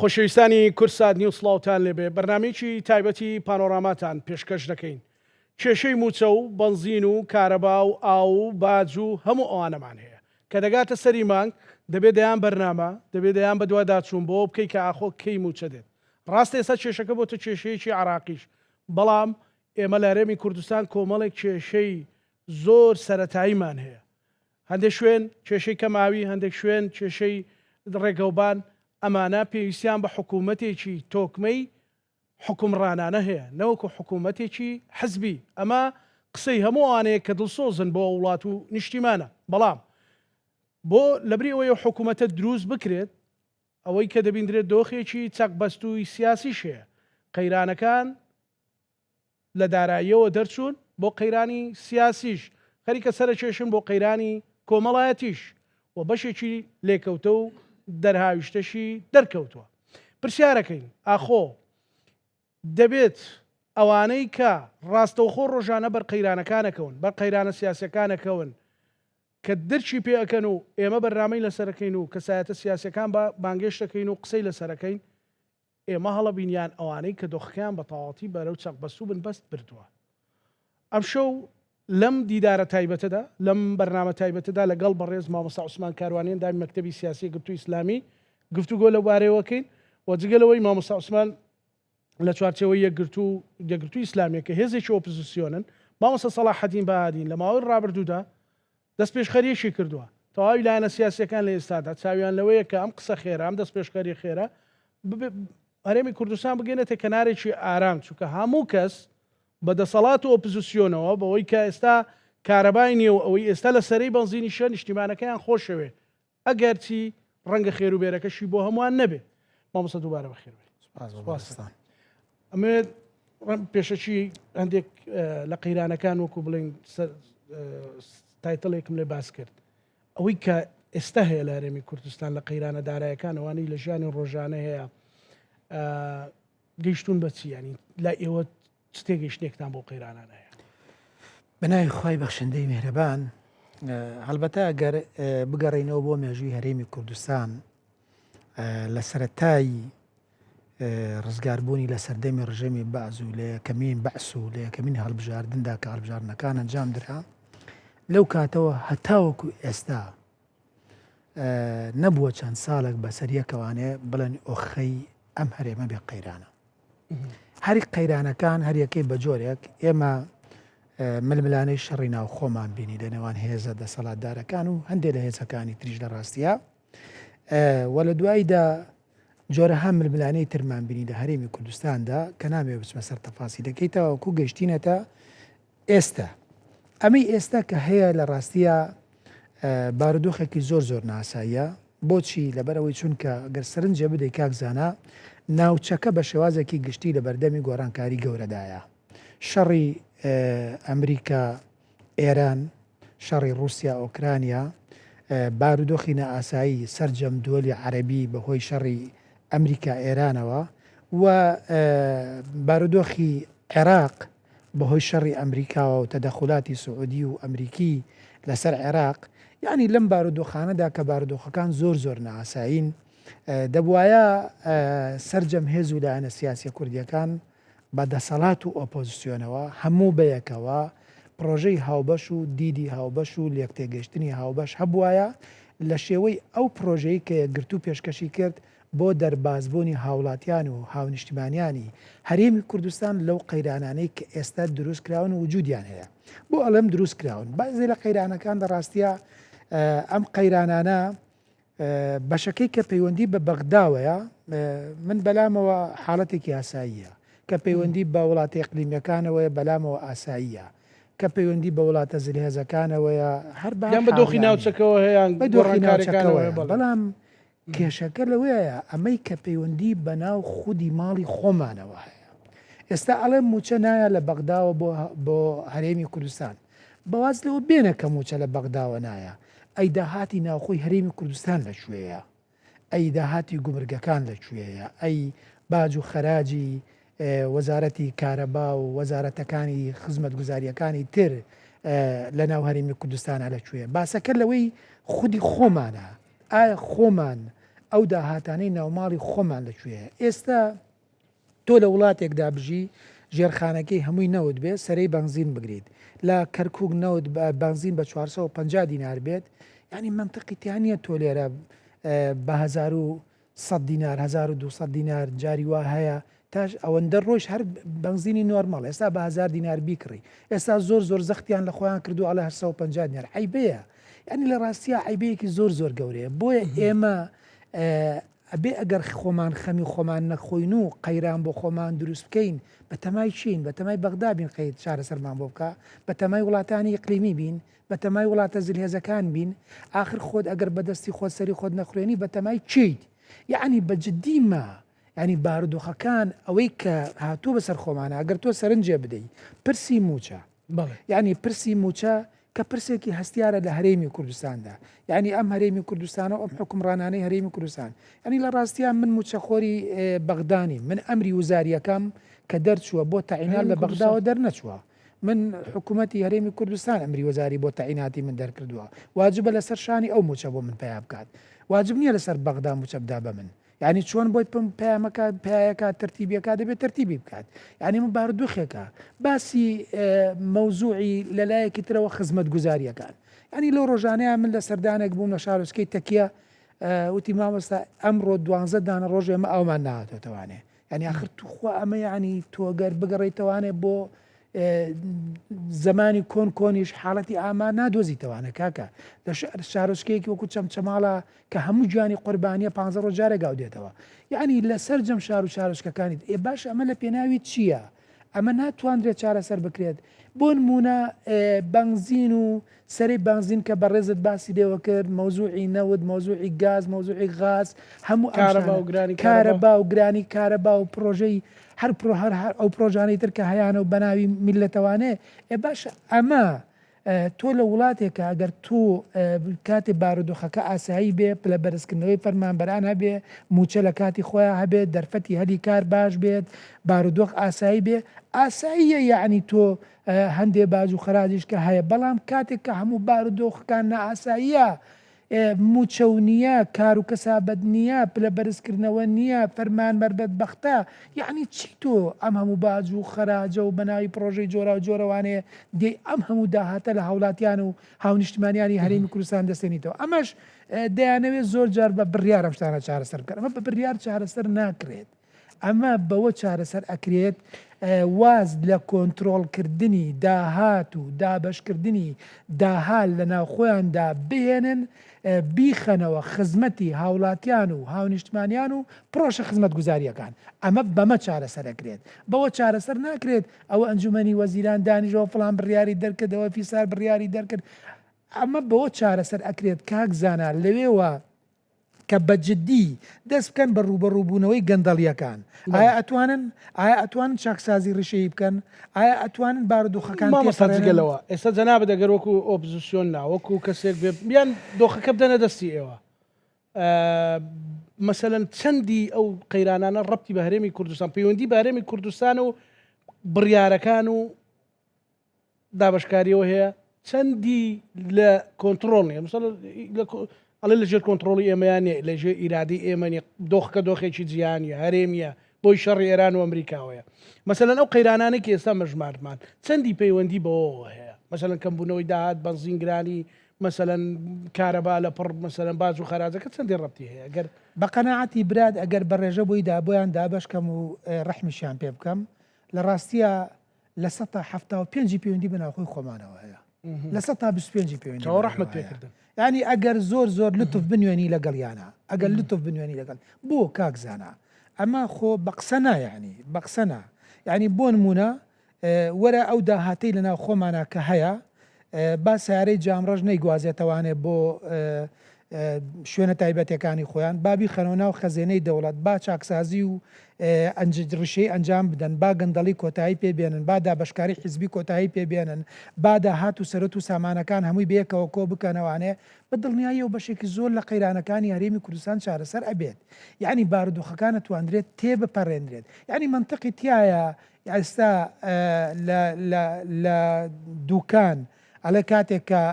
خۆشەویستانی کوردسات نیوز سڵاوتان لێبێ بەرنامەیەکی تایبەتی پانۆراماتان پێشکەش دەکەین کێشەی مووچە و بەنزین و کارەبا و ئاو و باج و هەموو ئەوانەمان هەیە کە دەگاتە سەری مانگ دەبێ دەیان بەرنامە دەبێ دەیان بەدواداچوون بۆ بکەی کە ئاخۆ کەی مووچە دێت ڕاستە ئێستا کێشەکە بۆتە کێشەیەکی عراقیش بەڵام ئێمە لە هەرێمی کوردستان کۆمەڵێک کێشەی زۆر سەرەتاییمان هەیە هەندێک شوێن کێشەی کەمئاوی، هەندێک شوێن کێشەی ڕێگەوبان، ئەمانە پێویستیان بە حکوومەتێکی تۆکمەی حوکمڕانانە هەیە نەوەکو حکوومەتێکی حزبی، ئەمە قسەی هەموو ئەوانەیە کە دڵسۆزن بۆ وڵات و نیشتیمانە، بەڵام بۆ لەبری ئەوەی ئەو حکوومەتە دروست بکرێت، ئەوەی کە دەبیندرێت دۆخێکی چەقبەستووی سیاسیش هەیە، قەیرانەکان لە داراییەوە دەرچوون بۆ قەیرانی سیاسیش، خەریکە سەرەکێشن بۆ قەیرانی کۆمەڵایەتیش و بەشێکی لێکەوتە و دەرهاویشتەشی دەرکەوتووە. پرسیارەکەین، ئاخۆ دەبێت ئەوانەی کە ڕاستەوخۆ ڕۆژانە بەر قەیرانەکان ئەکەون، بەر قەیرانە سیاسیەکان ئەکەون، کە درکی پێ ئەکەن و ئێمە بەرنامەی لەسەر ئەکەین و کەسایەتە سیاسیەکان بانگێشت ئەکەین و قسەی لەسەر ئەکەین، ئێمە هەڵە بین یان ئەوانەی کە دۆخەکەیان بە تەواوەتی بەرەو چەقبەستوو بنبەست بردووە. ئەمشەو لەم دیدارە تایبەتەدا، لەم بەرنامە تایبەتەدا لەگەڵ بەڕێز مامۆستا عوسمان کاروانی ئەندامی مەکتەبی سیاسی یەکگرتووی ئیسلامی گفتوگۆ لەو بارەیەوە کەین و جگە لەوەی مامۆستا عوسمان لە چوارچێوەی یەکگرتوو یەکگرتووی ئیسلامیە کە هێزێکی ئۆپزسیۆنن، مامۆستا سەڵاحەدین بەهادین لە ماوەی ڕابردوودا دەستپێشخەرییەکی کردووە. تەواوی لایەنە سیاسییەکان لە ئێستادا چاویان لەوەیە کە ئەم قسە خێرا، ئەم دەستپێشخەرییە خێرا هەرێمی کوردستان بگەینێتە کەنارێکی ئارام، چونکە هەموو کەس بە دەسەڵات و ئۆپزسیۆنەوە بەوەی کە ئێستا کارەبای نییە و ئەوەی ئێستا لە سەرەی بەنزینیشە نیشتیمانەکەیان خۆشەوێ، ئەگەرچی ڕەنگە خێروبێرەکەشی بۆ هەمووان نەبێ. مامۆستا دووبارە بەخێر بێی. سپاس. ئەمەوێت پێشەکی هەندێک لە قەیرانەکان وەکو بڵێن title ێکم لێ باس کرد ئەوەی کە ئێستا هەیە لە هەرێمی کوردستان لە قەیرانە دارایەکان ئەوانەی لە ژیانی ڕۆژانە هەیە گەیشتون بە چی ینی لای ئێوە چ تێگەیشتنێکتان بۆ قەیرانان هەیە؟ بە ناوی خوای بەخشندەی میهرەبان هەڵبەتە گەر بگەڕینەوە بۆ مێژووی هەرێمی کوردستان لە سەرەتای ڕزگاربوونی لە سەردەمی ڕژێمی بەعس و لە یەکەمین بەعس و لە یەکەمین هەڵبژاردندا کە هەڵبژاردنەکان ئەنجام درا لەو کاتەوە هەتاوەکو ئێستا نەبووە چەند ساڵێک بەسەر یەکەوانێ بڵێن ئۆخەی ئەم هەرێمە بێ قەیرانە هەری قەیرانەکان هەریەکەی بە جۆرێک ئێمە ململانەی شەڕی ناوخۆمان بینی لە نێوان هێزە دەسەڵاتدارەکان و هەندێک لە هێزەکانی تریش لە ڕاستە و لە دواییدا جۆرەها ململانێی ترمان بینی لە هەرێمی کوردستاندا کە نامەوێ بچمە سەر تەفاسیلەکەی تاوەکو گەشتینەتە ئێستا. ئەمەی ئێستا کە هەیە لە ڕاستیا بارودۆخێکی زۆر زۆر ناساییە بۆچی لەبەرئەوەی چونکە گەر سەرنجێ بدەی کاک زانا ناوچەکە بە شێوازێکی گشتی لە بەردەمی گۆڕانکاری گەورەدایە شەڕی ئەمریکا ئێران، شەڕی ڕووسیا ئۆکرانیا، بارودۆخی نائاسایی سەرجەم دووەلی عەرەبی بەهۆی شەڕی ئەمریکا ئێرانەوە و بارودۆخی عێراق بەهۆی شەڕی ئەمریکاوە و تەدەخولاتی سعودی و ئەمریکی لەسەر عێراق، یانی لەم بارودۆخانەدا کە بارودۆخەکان زۆر زۆر نائاسایین دەبوایە سەرجەم هێز و لایەنە سیاسیە کوردیەکان بە دەسەڵات و ئۆپۆزسیۆنەوە هەموو بەیەکەوە پڕۆژەی هاوبەش و دیدی هاوبەش و لێکتێگەیشتنی هاوبەش هەبوایە لە شێوەی ئەو پڕۆژەی کە یەکگرتوو پێشکەشی کرد بۆ دەربازبوونی هاوڵاتیان و هاونیشتیمانیانی هەرێمی کوردستان لەو قەیرانانەی کە ئێستا دروستکراون و وجودیان هەیە. بۆ ئەڵێم دروستکراون؟ بەعزێ لە قەیرانەکان لە ڕاستیا ئەم قەیرانانە بەشەکەی کە پەیوەندی بە بەغداوەیە من بەلامەوە حاڵەتێکی ئاساییە کە پەیوەندی بە وڵاتە ئیقلیمیەکانەوەیە بەلامەوە ئاساییە کە پەیوەندی بە وڵاتە زلهێزەکانەوەیە هەر بە یان بە دۆخی ناوچەکەوە هەیە یان بە دۆخی ناوچەکەوەیە بەڵام کێشەکە لەوەیە ئەمەی کە پەیوەندی بە ناو خودی ماڵی خۆمانەوە هەیە ئێستا ئەڵێم موچە نایە لە بەغداوە بۆ بۆ هەرێمی کوردستان بە واز لەوە بێنە کە مووچە لە بەغداوە نایە، ئەی داهاتی ناوخۆی هەرێمی کوردستان لە کوێیە؟ ئەی داهاتی گومرگەکان لە کوێیە؟ ئەی باج و خەراجی وەزارەتی کارەبا و وەزارەتەکانی خزمەتگوزارییەکانی تر لە ناو هەرێمی کوردستانە لە کوێیە؟ باسەکە لەوەی خودی خۆمانە، ئایا خۆمان. ئەو داهاتانەی ناوماڵی خۆمان لە کوێیە. ئێستا تۆ لە وڵاتێکدا بژی ژێرخانەکەی هەمووی نەوت بێ سەرەی بەنزین بگریت لە کەرکوک نەوت بەنزین بە 450 دینار بێت یعنی منطقی تیا نییە تۆ لێرە بە 1100 دینار 1200 دینار جاری وا هەیە تاش ئەوەندە ڕۆژ هەر بەنزینی نۆرمەڵ ئێستا بە 1000 دینار بیکڕی ئێستا زۆر زۆر زەختیان لە خۆیان کردو ئەڵێ 850 دینار عیبەیە یعنی لە ڕاستیا عیبەیەکی زۆر زۆر گەورەیە بۆیە ئێمە ئەبێ ئەگەر خۆمان خەمی خۆمان نەخۆین و قەیران بۆ خۆمان دروست بکەین، بەتەمای چین؟ بەتەمای بەغدا بین قەیر چارەسەرمان بۆ بکا؟ بەتەمای وڵاتانی ئیقلیمی بین؟ بەتەمای وڵاتە زلهێزەکان بین؟ ئاخر خۆت ئەگەر بەدەستی خۆت سەری خۆت نەخورێنی بەتەمای کێیت؟ یەعنی بە جدی مە یانی بارودۆخەکان ئەوەی کە هاتووە بەسەر خۆمانا ئەگەر تۆ سەرنجێ بدەی پرسی مووچە، بەڵێ. یانی پرسی مووچە کە پرسێکی هەستیارە لە هەرێمی کوردستاندا، یانی ئەم هەرێمی کوردستانە و ئەم حوکمڕانانەی هەرێمی کوردستان، یانی لە ڕاستیا من مووچەخۆری بەغدا نیم، من ئەمری وزارییەکەم کە دەرچووە بۆ تەعینات هەرێمی لە کوردستان. بەغداوە دەرنەچووە، من حکوومەتی هەرێمی کوردستان ئەمری وەزاری بۆ تەعیناتی من دەرکردووە، واجبە لەسەر شانی ئەو مووچە بۆ من پەیا بکات، واجب نییە لەسەر بەغدا مووچە بدا بە من. یانی چۆن بۆی پم پەیامەکە پیایەکە تەرتیبیەکە دەبێت تەرتیبی بکات یانی من بارودۆخێکە باسی مەوزوعی لەلایەکی ترەوە خزمەت گوزاریەکان یانی لەو ڕۆژانەیە من لە سەردانێک بووم لە شارۆچکەی تەکیە وتی مامۆستا ئەمڕۆ دوانزە دانە ڕۆژ ئێمە ئەومان نهاتۆتەوانێ یعنی آخر توخوا ئەمە یعنی تۆگەر بگەڕیتەوانێ بۆ زمانی کۆن کۆنیش حاڵەتی ئاما نادۆزیتەوانە کاکە لە شارۆچکەیەکی وەکو چەمچەماڵە کە هەموو گیانی قوربانیە پانزە ڕۆژ جارێک ئاو دێتەوە یەعنی لە سەرجەم شار و شارۆچکەکانی ئێ باشە ئەمە لە پێناوی چییە ئەمە ناتواندرێت چارەسەر بکرێت بۆ نمونە بەنزین و سەری بەنزین کە بەڕێزت باسی لێوە کرد مەوزوعی نەوت مەوزوعی گاز مەوزوعی غاز هەموو کارەبا و گرانی کارەبا و گرانی کارەبا و پرۆژەی هەر پرۆ هەر هەر ئەو پرۆژانەی تر کە هەیانە و بەناوی میللەتەوانێ ئێ باشە ئەمە تۆ لە وڵاتێکا گەر تۆ کاتێ بارودۆخەکە ئاسایی بێ، پلە بەرزکردنەوەی فەرمانبەران هەبێ، مووچە لە کاتی خۆیا هەبێ، دەرفەتی هەلی کار باش بێت، بارودۆخ ئاسایی بێ، ئاساییە یەعنی تۆ هەندێ باج و خەراجیش کە هەیە، بەڵام کاتێک کە هەموو بارودۆخەکان نائاساییە، مووچە و نییە، کار و کەسابەت نییە، پلە بەرزکردنەوە نییە، فەرمانبەر بەدبەختە، یەعنی چی تۆ ئەم هەموو باج و خەراجە و بەناوی پڕۆژەی جۆراوجۆرەوانەیە دێی ئەم هەموو داهاتە لە هاوڵاتیان و هاونیشتمانیانی هەرێمی کوردستان دەستێنیتەوە؟ ئەمەش دەیانەوێت زۆر جار بە بڕیار ئەم شتانە چارەسەر بکەن، ئەمە بە بڕیار چارەسەر ناکرێت. ئەمە بەوە چارەسەر ئەکرێت واز لە کۆنترۆڵکردنی داهات و دابەشکردنی داهات لە ناوخۆیاندا بهێنن، بیخەنەوە خزمەتی هاوڵاتیان و هاونیشتمانیان و پڕۆژە خزمەتگوزارییەکان. ئەمە بەمە چارەسەر ئەکرێت. بەوە چارەسەر ناکرێت ئەوە ئەنجومەنی وەزیران دانیشەوە فڵان بڕیاری دەرکرد، ئەوە فیسار بڕیاری دەرکرد. ئەمە بەوە چارەسەر ئەکرێت کاک زانا لەوێوە کە بە جدی دەست بکەن بە ڕووبەڕووبوونەوەی گەندەڵییەکان، ئایا ئەتوانن؟ ئایا ئەتوانن چاکسازی ڕیشەیی بکەن؟ ئایا ئەتوانن بارودۆخەکان مامۆستا تێپەڕێنن؟ جگە لەوە ئێستا جەنابت ئەگەر وەکو ئۆپزسیۆن نا وەکو کەسێک بێ یان دۆخەکە بدەنە دەستی ئێوە مەسەلەن چەندی ئەو قەیرانانە ڕەبتی بە هەرێمی کوردستان پەیوەندی بە هەرێمی کوردستان و بڕیارەکان و دابەشکاریەوە هەیە چەندی لە کۆنتڕۆڵ نیە مثلا ئەڵێ لە ژێر کۆنتڕۆڵی ئێمەیان نیە لە ژێر ئیرادەی ئێمە نیە دۆخەکە دۆخێکی جیهانیە هەرێمیە بۆی شەڕی ئێران و ئەمریکاوەیە مەسەلەن ئەو قەیرانانەی کە ئێستا مەژماردمان چەندی پەیوەندی بەوەوە هەیە مەسەلەن کەمبوونەوەی داهات بەنزین گرانی مەسەلەن کارەبا لە پڕ مەسەلەن باج و خەراجەکە چەندی ڕەبتی هەیە گەر بە قەناعەتی برات ئەگەر بە ڕێژە بۆی دا بۆیان دابەش کەم و ڕەحمیشیان پێ بکەم لە ڕاستیا 75% ی پەیوەندی بە ناوخۆی خۆمانەوە هەیە 25% ی پەیوەندی چاوە ڕەحمت پێکردن. یعنی ئەگەر زۆر زۆر لوتف بنوێنی لەگەڵیانە ئەگەر لوتف بنوێنی لەگەڵ بۆ کاک زانا ئەمە خۆ بە قسە نا یعنی بە قسە نا یعنی بۆ نمونە وەرە ئەو داهاتەی لەناو خۆمانە کە هەیە با سەیارەی جامڕەش نەیگوازێتەوانێ بۆ شوێنە تایبەتەکانی خۆیان با بیخەنەوە ناو خەزێنەی دەوڵەت با چاکسازی و ڕیشەی ئەنجام بدەن با گەندەڵی کۆتایی پێ بێنن با دابەشکاری حیزبی کۆتایی پێ بێنن با داهات و سەرەت و سامانەکان هەمووی بەیەکەوە کۆ بکەنەوانێ بە دڵنیاییەوە بەشێکی زۆر لە قەیرانەکانی هەرێمی کوردستان چارەسەر ئەبێت یعنی بارودۆخەکان ئەتواندرێت تێبپەڕێنرێت یعنی مەنتقی تیایە ئێستا لە لە لە دوکان ئەڵێ کاتێک کە.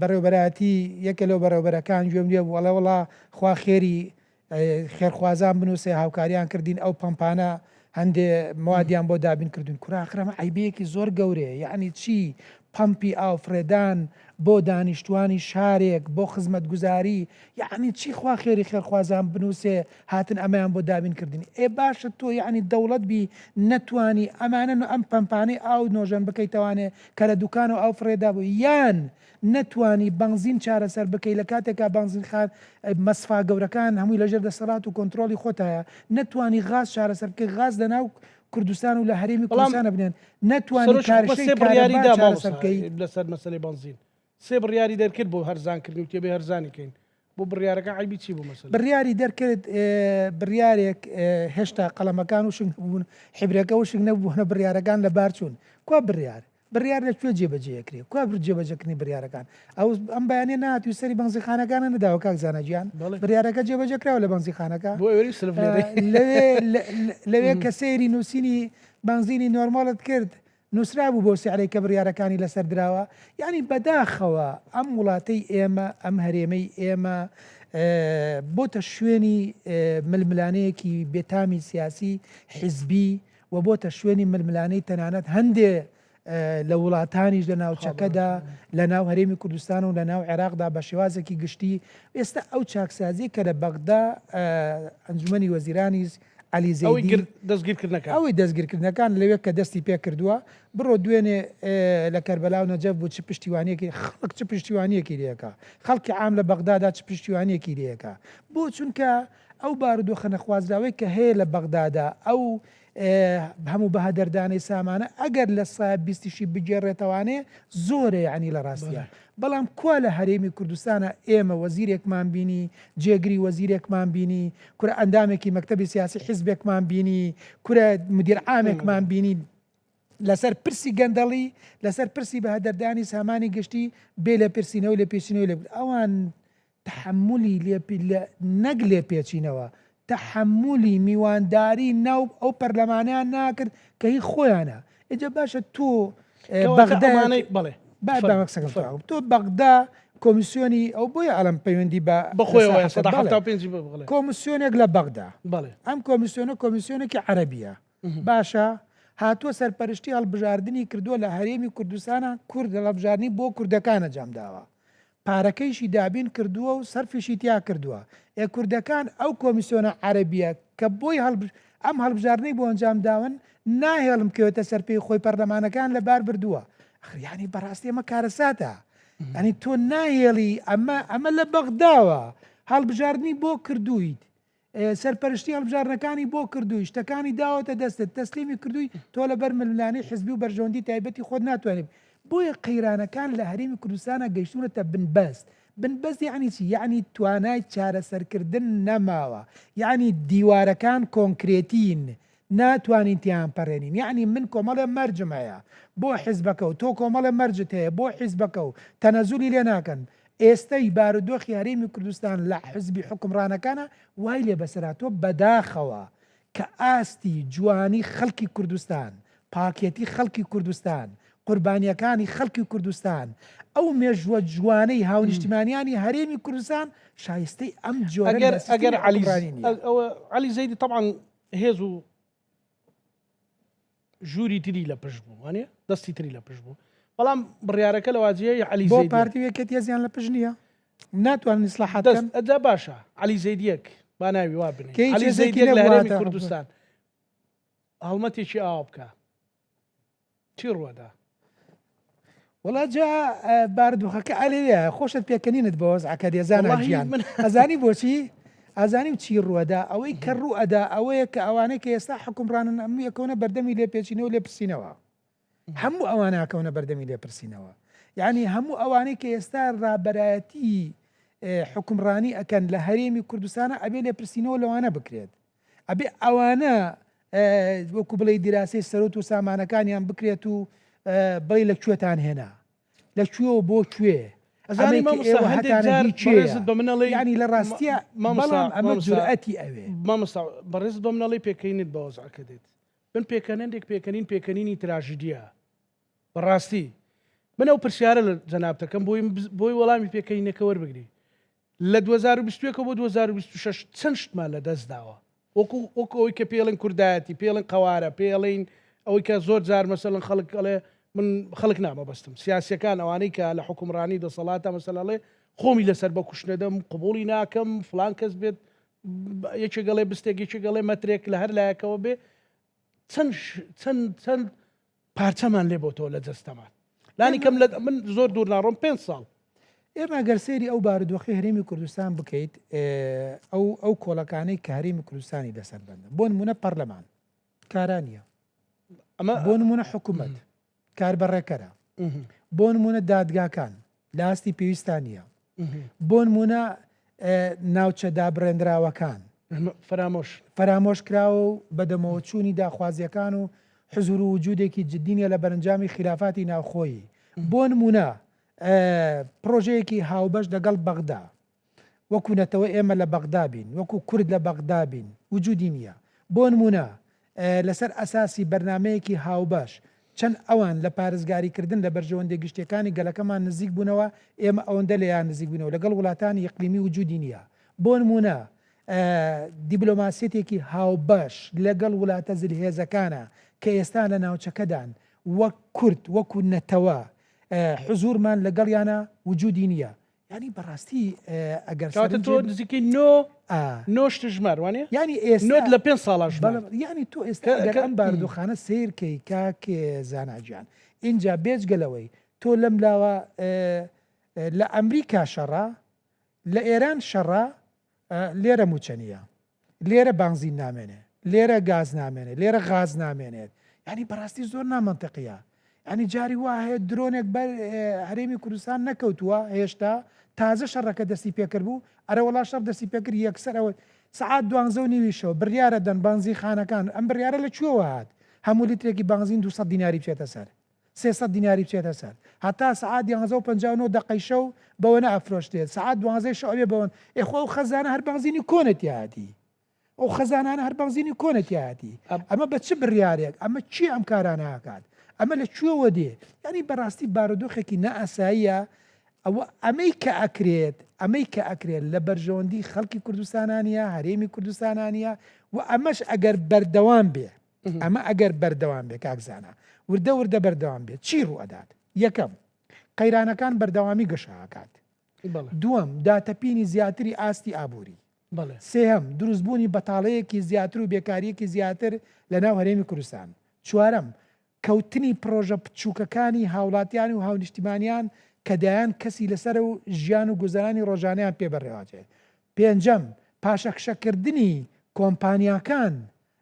بەڕێوبەرایەتی یەکێ لەو بەڕێوبەرەکان گوێم لێ بوو ئەڵێ وەڵا خوا خێری خێرخوازان بنووسێ هاوکاریان کردین ئەو پەمپانە هەندێ موادیان بۆ دابین کردوین کورە ئاخر ئەمە عەیبەیەکی زۆر گەورەیە یەعنی چی پەمپی ئاو فڕێدان بۆ دانیشتوانی شارێک بۆ خزمەتگوزاری یەعنی چی خوا خێری خێرخوازان بنووسێ هاتن ئەمەیان بۆ دابین کردنی ئێ باشە تۆ یەعنی دەوڵەت بی نەتوانی ئەمانە ئەم پەمپانەی ئاو نۆژەن بکەیتەوانێ کە لە دوکانەوە ئاو فڕێدابوو یان نەتوانی بەنزین چارەسەر بکەی لە کاتێکا بەنزینخان مەسفا گەورەکان هەمووی لەژێر دەسەڵات و کۆنترۆڵی خۆتایە نەتوانی غاز چارەسەر بکەی غاز لەناو کوردستان و لە هەرێمی بەڵام کوردستانە بنێن نەتوانی سەرۆکی حکومەت کارشەی سێ بڕیاری کارەبا دا چارەسەر مامۆستا بکەی. لەسەر مەسەلەی بەنزین سێ بڕیاری دەرکرد بۆ هەرزانکردنی و تێبێ هەرزانی کەین بۆ بڕیارەکە عەیبی چی بوو مەسەلەن؟ بڕیاری دەرکرد بڕیارێک هێشتا قەڵەمەکان وشک نەبوون حیبرەکە وشک نەبوو بڕیارەکان لەبار چوون کوا بڕیار؟ بڕیار لە کوێ جێبەجێ ئەکرێ؟ کوا جێبەجێکردنی بڕیارەکان؟ ئەو ئەم بەیانیە نەهاتووی سەری بەنزیخانەکانە نەداوە کاک زانا گیان؟ بەڵێ. بڕیارەکە جێبەجێ کراوە لە بەنزیخانەکە؟ بۆ ئێوەی سلف لێدەی. لەوێ لەوێ کە سەیری نووسینی بەنزینی نۆرماڵت کرد نووسرابوو بەو سعرەی کە بڕیارەکانی لەسەر دراوە؟ یانی بەداخەوە ئەم وڵاتەی ئێمە ئەم هەرێمەی ئێمە بۆتە شوێنی ململانێیەکی بێتامی سیاسی حیزبی و بۆتە شوێنی ململانێی تەنانەت هەندێ لە وڵاتانیش لە ناوچەکەدا لە ناو هەرێمی کوردستان و لە ناو عێراقدا بە شێوازێکی گشتی ئێستا ئەو چاکسازی کە لە بەغدا ئەنجومەنی وەزیرانی عەلی زەیدی دەستگیرکردنەکان ئەوەی دەستگیرکردنەکان لەوێ کە دەستی پێ کردووە بڕۆ دوێنێ لە کەربەلا و نەجەف بوو چ پشتیوانیەکی خەڵک چ پشتیوانیەکی لێکا خەڵکی عام لە بەغدادا چ پشتیوانیەکی لێکا بۆ چونکە ئەو بارودۆخە نەخوازراوەی کە هەیە لە بەغدادا، ئەو هەموو بەهەدەردانەی سامانە ئەگەر لە سا بیستیشی بگێڕێتەوانێ زۆرە یەعنی لە ڕاستیا. بەڵام کوا لە هەرێمی کوردستانا ئێمە وەزیرێکمان بینی، جێگری وەزیرێکمان بینی، کورە ئەندامێکی مەکتەبی سیاسی حیزبێکمان بینی، کورە مدیر عامێکمان بینی لەسەر پرسی گەندەڵی، لەسەر پرسی بەهەدەردانی سامانی گشتی بێ لێپرسینەوە لێپێچینەوەی لێ بکرێ. ئەوان تەحەمولی نەک لێپێچینەوە، تەحەمولی میوانداری ناو ئەو پەرلەمانەیان ناکرد کە هی خۆیانە. ئیجا باشە تۆ بەغدا بەڵێ تۆ بەغدا کۆمیسیۆنی ئەو بۆیە ئەڵم پەیوەندی بە بەخۆیەوە کۆمیسیۆنێک لە بەغدا ئەم کۆمیسیۆنە کۆمیسیۆنێکی عەرەبیە باشە هاتووە سەرپەرشتی هەڵبژاردنی کردووە لە هەرێمی کوردستانە کورد هەڵبژاردنی بۆ کوردەکان ئەنجام داوە پارەکەیشی دابین کردووە و سەرفیشی تیا کردووە. ئێ کوردەکان ئەو کۆمیسیۆنە عەرەبیە کە بۆی ئەم هەڵبژاردنەی بۆ ئەنجام داون ناهێڵن بکەوێتە سەر پێی خۆی پەرلەمانەکان لەبار بردووە. ئەخر یانی بەڕاستی ئەمە کارەساتە. یانی تۆ ناهێڵی ئەمە ئەمە لە بەغداوە هەڵبژاردنی بۆ کردوویت سەرپەرشتی هەڵبژاردنەکانی بۆ کردووی، شتەکانی داوەتە دەستت، تەسلیمی کردووی، تۆ لەبەر ململانێی حزبی و بەرژەوەندی تایبەتی خۆت ناتوانی بۆیە قەیرانەکان لە هەرێمی کوردستانا گەیشتوونەتە بنبەست. بنبەست یەعنی چی؟ یەعنی توانای چارەسەرکردن نەماوە. یەعنی دیوارەکان کۆنکرێتین، ناتوانین تێیان پەڕێنین. یەعنی من کۆمەڵێ مەرجم هەیە بۆ حزبەکە و تۆ کۆمەڵێ مەرجت هەیە بۆ حزبەکە و تەنەزولی لێ ناکەن. ئێستەی بارودۆخی هەرێمی کوردستان لە حزبی حوکمڕانەکانە وای لێ بەسەرهاتووە بەداخەوە کە ئاستی جوانی خەڵکی کوردستان، پاکێتی خەڵکی کوردستان، قوربانیەکانی خەڵکی کوردستان، ئەو مێژووە جوانەی هاونیشتیمانیانی هەرێمی کوردستان شایستەی ئەم جۆرە ئەگەر لە ئەگەر سیستمی عەلی حوکمڕانی نییە. ئەوە عەلی زەیدی تەبعەن هێز و ژووری تری لە پشت بوو وانە دەستی تری لە پشت بوو بەڵام بڕیارەکە لە واجهەی عەلی بۆ پارتی و یەکێتی هێزیان لە پشت نییە ناتوانن ئیسلاحات بکەن ئەجا باشە عەلی زەیدیەک با ناوی وا بنێ عەلی زەیدیەک لە هەرێمی کوردستان هەڵمەتێکی ئاوا بکە چی ڕوەدا؟ وەڵا جا باردوخەکە ئەلێوێ خۆشت پێکەنینت بۆ وەزعەکە دێزانە گیان ئەزانی بۆچی ئازانی و چی ڕوەدا ئەوەی کە ڕوو ئەدا ئەوەیە کە ئەوانەی کە ئێستا حکومڕانن ئەم یەکەونە بەردەمی لێپێچینەوە لێپرسینەوە هەموو ئەواناکەونە بەردەمی لێپرسینەوە یعنی هەموو ئەوانەی کە ئێستا ڕابەرایەتی حکومڕانی ئەکەن لە هەرێمی کوردستانە ئەبێ لێپرسینەوە لەوانە بکرێت ئەبێ ئەوانە وەکو بڵێی دیراسەی سەرۆت و سامانەکانیان بکرێت و بڵێ لە کوێتان هێنا لە کوێوە بۆ کوێ ئەزانی مامۆستا هەندێک جار بەڕێزت بە من ئەڵێی یانی لە ڕاستیە بەڵام ئەمە جورئەتی ئەوێ مامۆستا بەڕێزت بە من ئەڵێی پێکەینت بە وەزعەکە دێت من پێکەنەندێک پێکەنین پێکەنینی تراژیدیە بەڕاستی. من ئەو پرسیارە لە جەنابتەکەم بۆی بۆی وەڵامی پێکەینەکە وەربگری لە 2021 بۆ 2026 چەند شتمان لە دەست داوە وەکو وەکو ئەوەی کە پێڵێن کوردایەتی پێڵێن قەوارە پێڵین ئەوەی کە زۆر جار مەسەلەن خەڵک ئەڵێ من خەڵک نامەبەستم سیاسیەکان ئەوانەی کە لە حکومڕانی دەسەڵاتە مەسەلەڵێ خۆمی لەسەر بە کوشتنەدەم قبوڵی ناکەم فلان کەس بێت یەکێک ئەڵێ بستێک یەکێک ئەڵێ مەترێک لە هەر لایەکەوە بێ چەند چەند چەند پارچەمان لێ بۆتەوە لە جەستەمان لانی کەم لە من زۆر دوور ناڕۆم پێ ساڵ. ئێمە گەر سەیری ئەو بارودۆخی هەرێمی کوردستان بکەیت ئەو ئەو کۆڵەکانەی کە هەرێمی کوردستانی لەسەر بەندە بۆ نمونە پەرلەمان کارا نییە ئەمە بۆ نمونە حکوومەت کاربەڕێکەرە بۆ نمونە دادگاکان لە ئاستی پێویستا نییە بۆ نمونە ناوچە دابڕێنراوەکان فەرامۆش فەرامۆش کراوە و بەدەمەوەچوونی داخوازیەکان و حزور و وجودێکی جدی نیە لە بەرەنجامی خیلافاتی ناوخۆیی بۆ نمونە پرۆژەیەکی هاوبەش لەگەڵ بەغدا وەکو نەتەوە ئێمە لە بەغدا بین، وەکو کورد لە بەغدا بین، وجودی نییە. بۆ نموونە لەسەر ئەساسی بەرنامەیەکی هاوبەش، چەند ئەوان لە پارێزگاریکردن لە بەرژەوەندیە گشتیەکانی گەلەکەمان نزیک بوونەوە، ئێمە ئەوەندە لێیان نزیک بووینەوە، لەگەڵ وڵاتانی ئیقلیمی وجودی نییە. بۆ نموونە دیبلۆماسیەتێکی هاوبەش لەگەڵ وڵاتە زلهێزەکانە کە ئێستا لە ناوچەکەدان، وەک کورد، وەکو نەتەوە حزوورمان لەگەڵیانە وجودی نییە. یانی بەڕاستی ئەگەر کەواتە تۆ نزیکەی نۆ نۆ شت ژمار وانە یانی ئێستا نۆت لە پێ ساڵا ژمار یانی تۆ ئێستا ئەگەر ئەم بارودۆخانە سەیر کەی کاک زانا گیان ئینجا بێجگە لەوەی تۆ لەم لاوە لە ئەمریکا شەڕە لە ئێران شەڕە لێرە موچە نییە لێرە بانزین نامێنێ لێرە گاز نامێنێ لێرە غاز نامێنێت ینی بەڕاستی زۆر نامەنتەقیە ینی جاری وا هەیە درۆنێک بەر هەرێمی کوردستان نەکەوتووە هێشتا تازە شەڕەکە دەستی پێکرد بوو ئەرە وڵا شەڕ دەستی پێکرد یەکسەر ئەوە سعات دوانزە و نیویشەوە بڕیارە دەن بانزی خانەکان ئەم بڕیارە لە کوێوە هات هەموو لیترێکی بانزین 200 دیناری بچێتە سەر 300 دیناری بچێتە سەر هەتا سعات یانزە و 59 دقەی شەو بەوە نەئەفرۆشتێت سعات دوانزەی شەو ئەبێ بەوەن ئێ خۆ ئەو خەزانە هەر بانزینی کۆنە تیایەتی ئەو خەزانانە هەر بەنزینی کۆنە تیایەتی ئەمە بە چ بڕیارێک ئەمە چی ئەم کارانە ئەکات ئەمە لە کوێوە دێ یعنی بەڕاستی بارودۆخێکی نائاساییە ئەوە ئەمەی کە ئەکرێت ئەمەی کە ئەکرێت لە بەرژەوەندی خەڵکی کوردستانانە هەرێمی کوردستانانە و ئەمەش ئەگەر بەردەوام بێ ئەمە ئەگەر بەردەوام بێ کاکزانە وردە وردە بەردەوام بێت چی ڕوئەدات یەکەم قەیرانەکان بەردەوامی گەشەکات دووەم داتەپینی زیاتری ئاستی ئابووری سێهەم، دروستبوونی بەتاڵەیەکی زیاتر و بێکارییەکی زیاتر لەناو هەرێمی کوردستان. چوارەم، کەوتنی پڕۆژە بچووکەکانی هاوڵاتیان و هاونیشتیمانیان کە دەیان کەسی لەسەرە و ژیان و گوزەرانی ڕۆژانەیان پێ بەڕێوەچێت. پێنجەم، پاشەکشەکردنی کۆمپانیاکان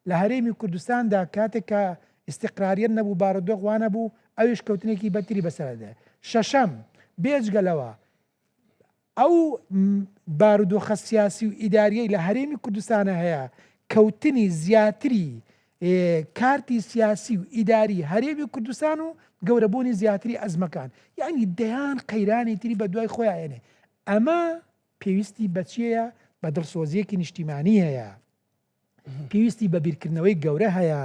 لە هەرێمی کوردستاندا کاتێک کە ئیستیقراریەت نەبوو، بارودۆخ وانەبوو، ئەویش کەوتنێکی بەدتری بەسەردا دێت. شەشەم، بێجگە لەوە، ئەو بارودۆخە سیاسی و ئیداریەی لە هەرێمی کوردستانە هەیە، کەوتنی زیاتری کارتی سیاسی و ئیداری هەرێمی کوردستان و گەورەبوونی زیاتری ئەزمەکان، یانی دەیان قەیرانی تری بە دوای خۆیان ئێنێ. ئەمە پێویستی بە چییە؟ بە دڵسۆزییەکی نیشتیمانی هەیە. پێویستی بە بیرکردنەوەی گەورە هەیە،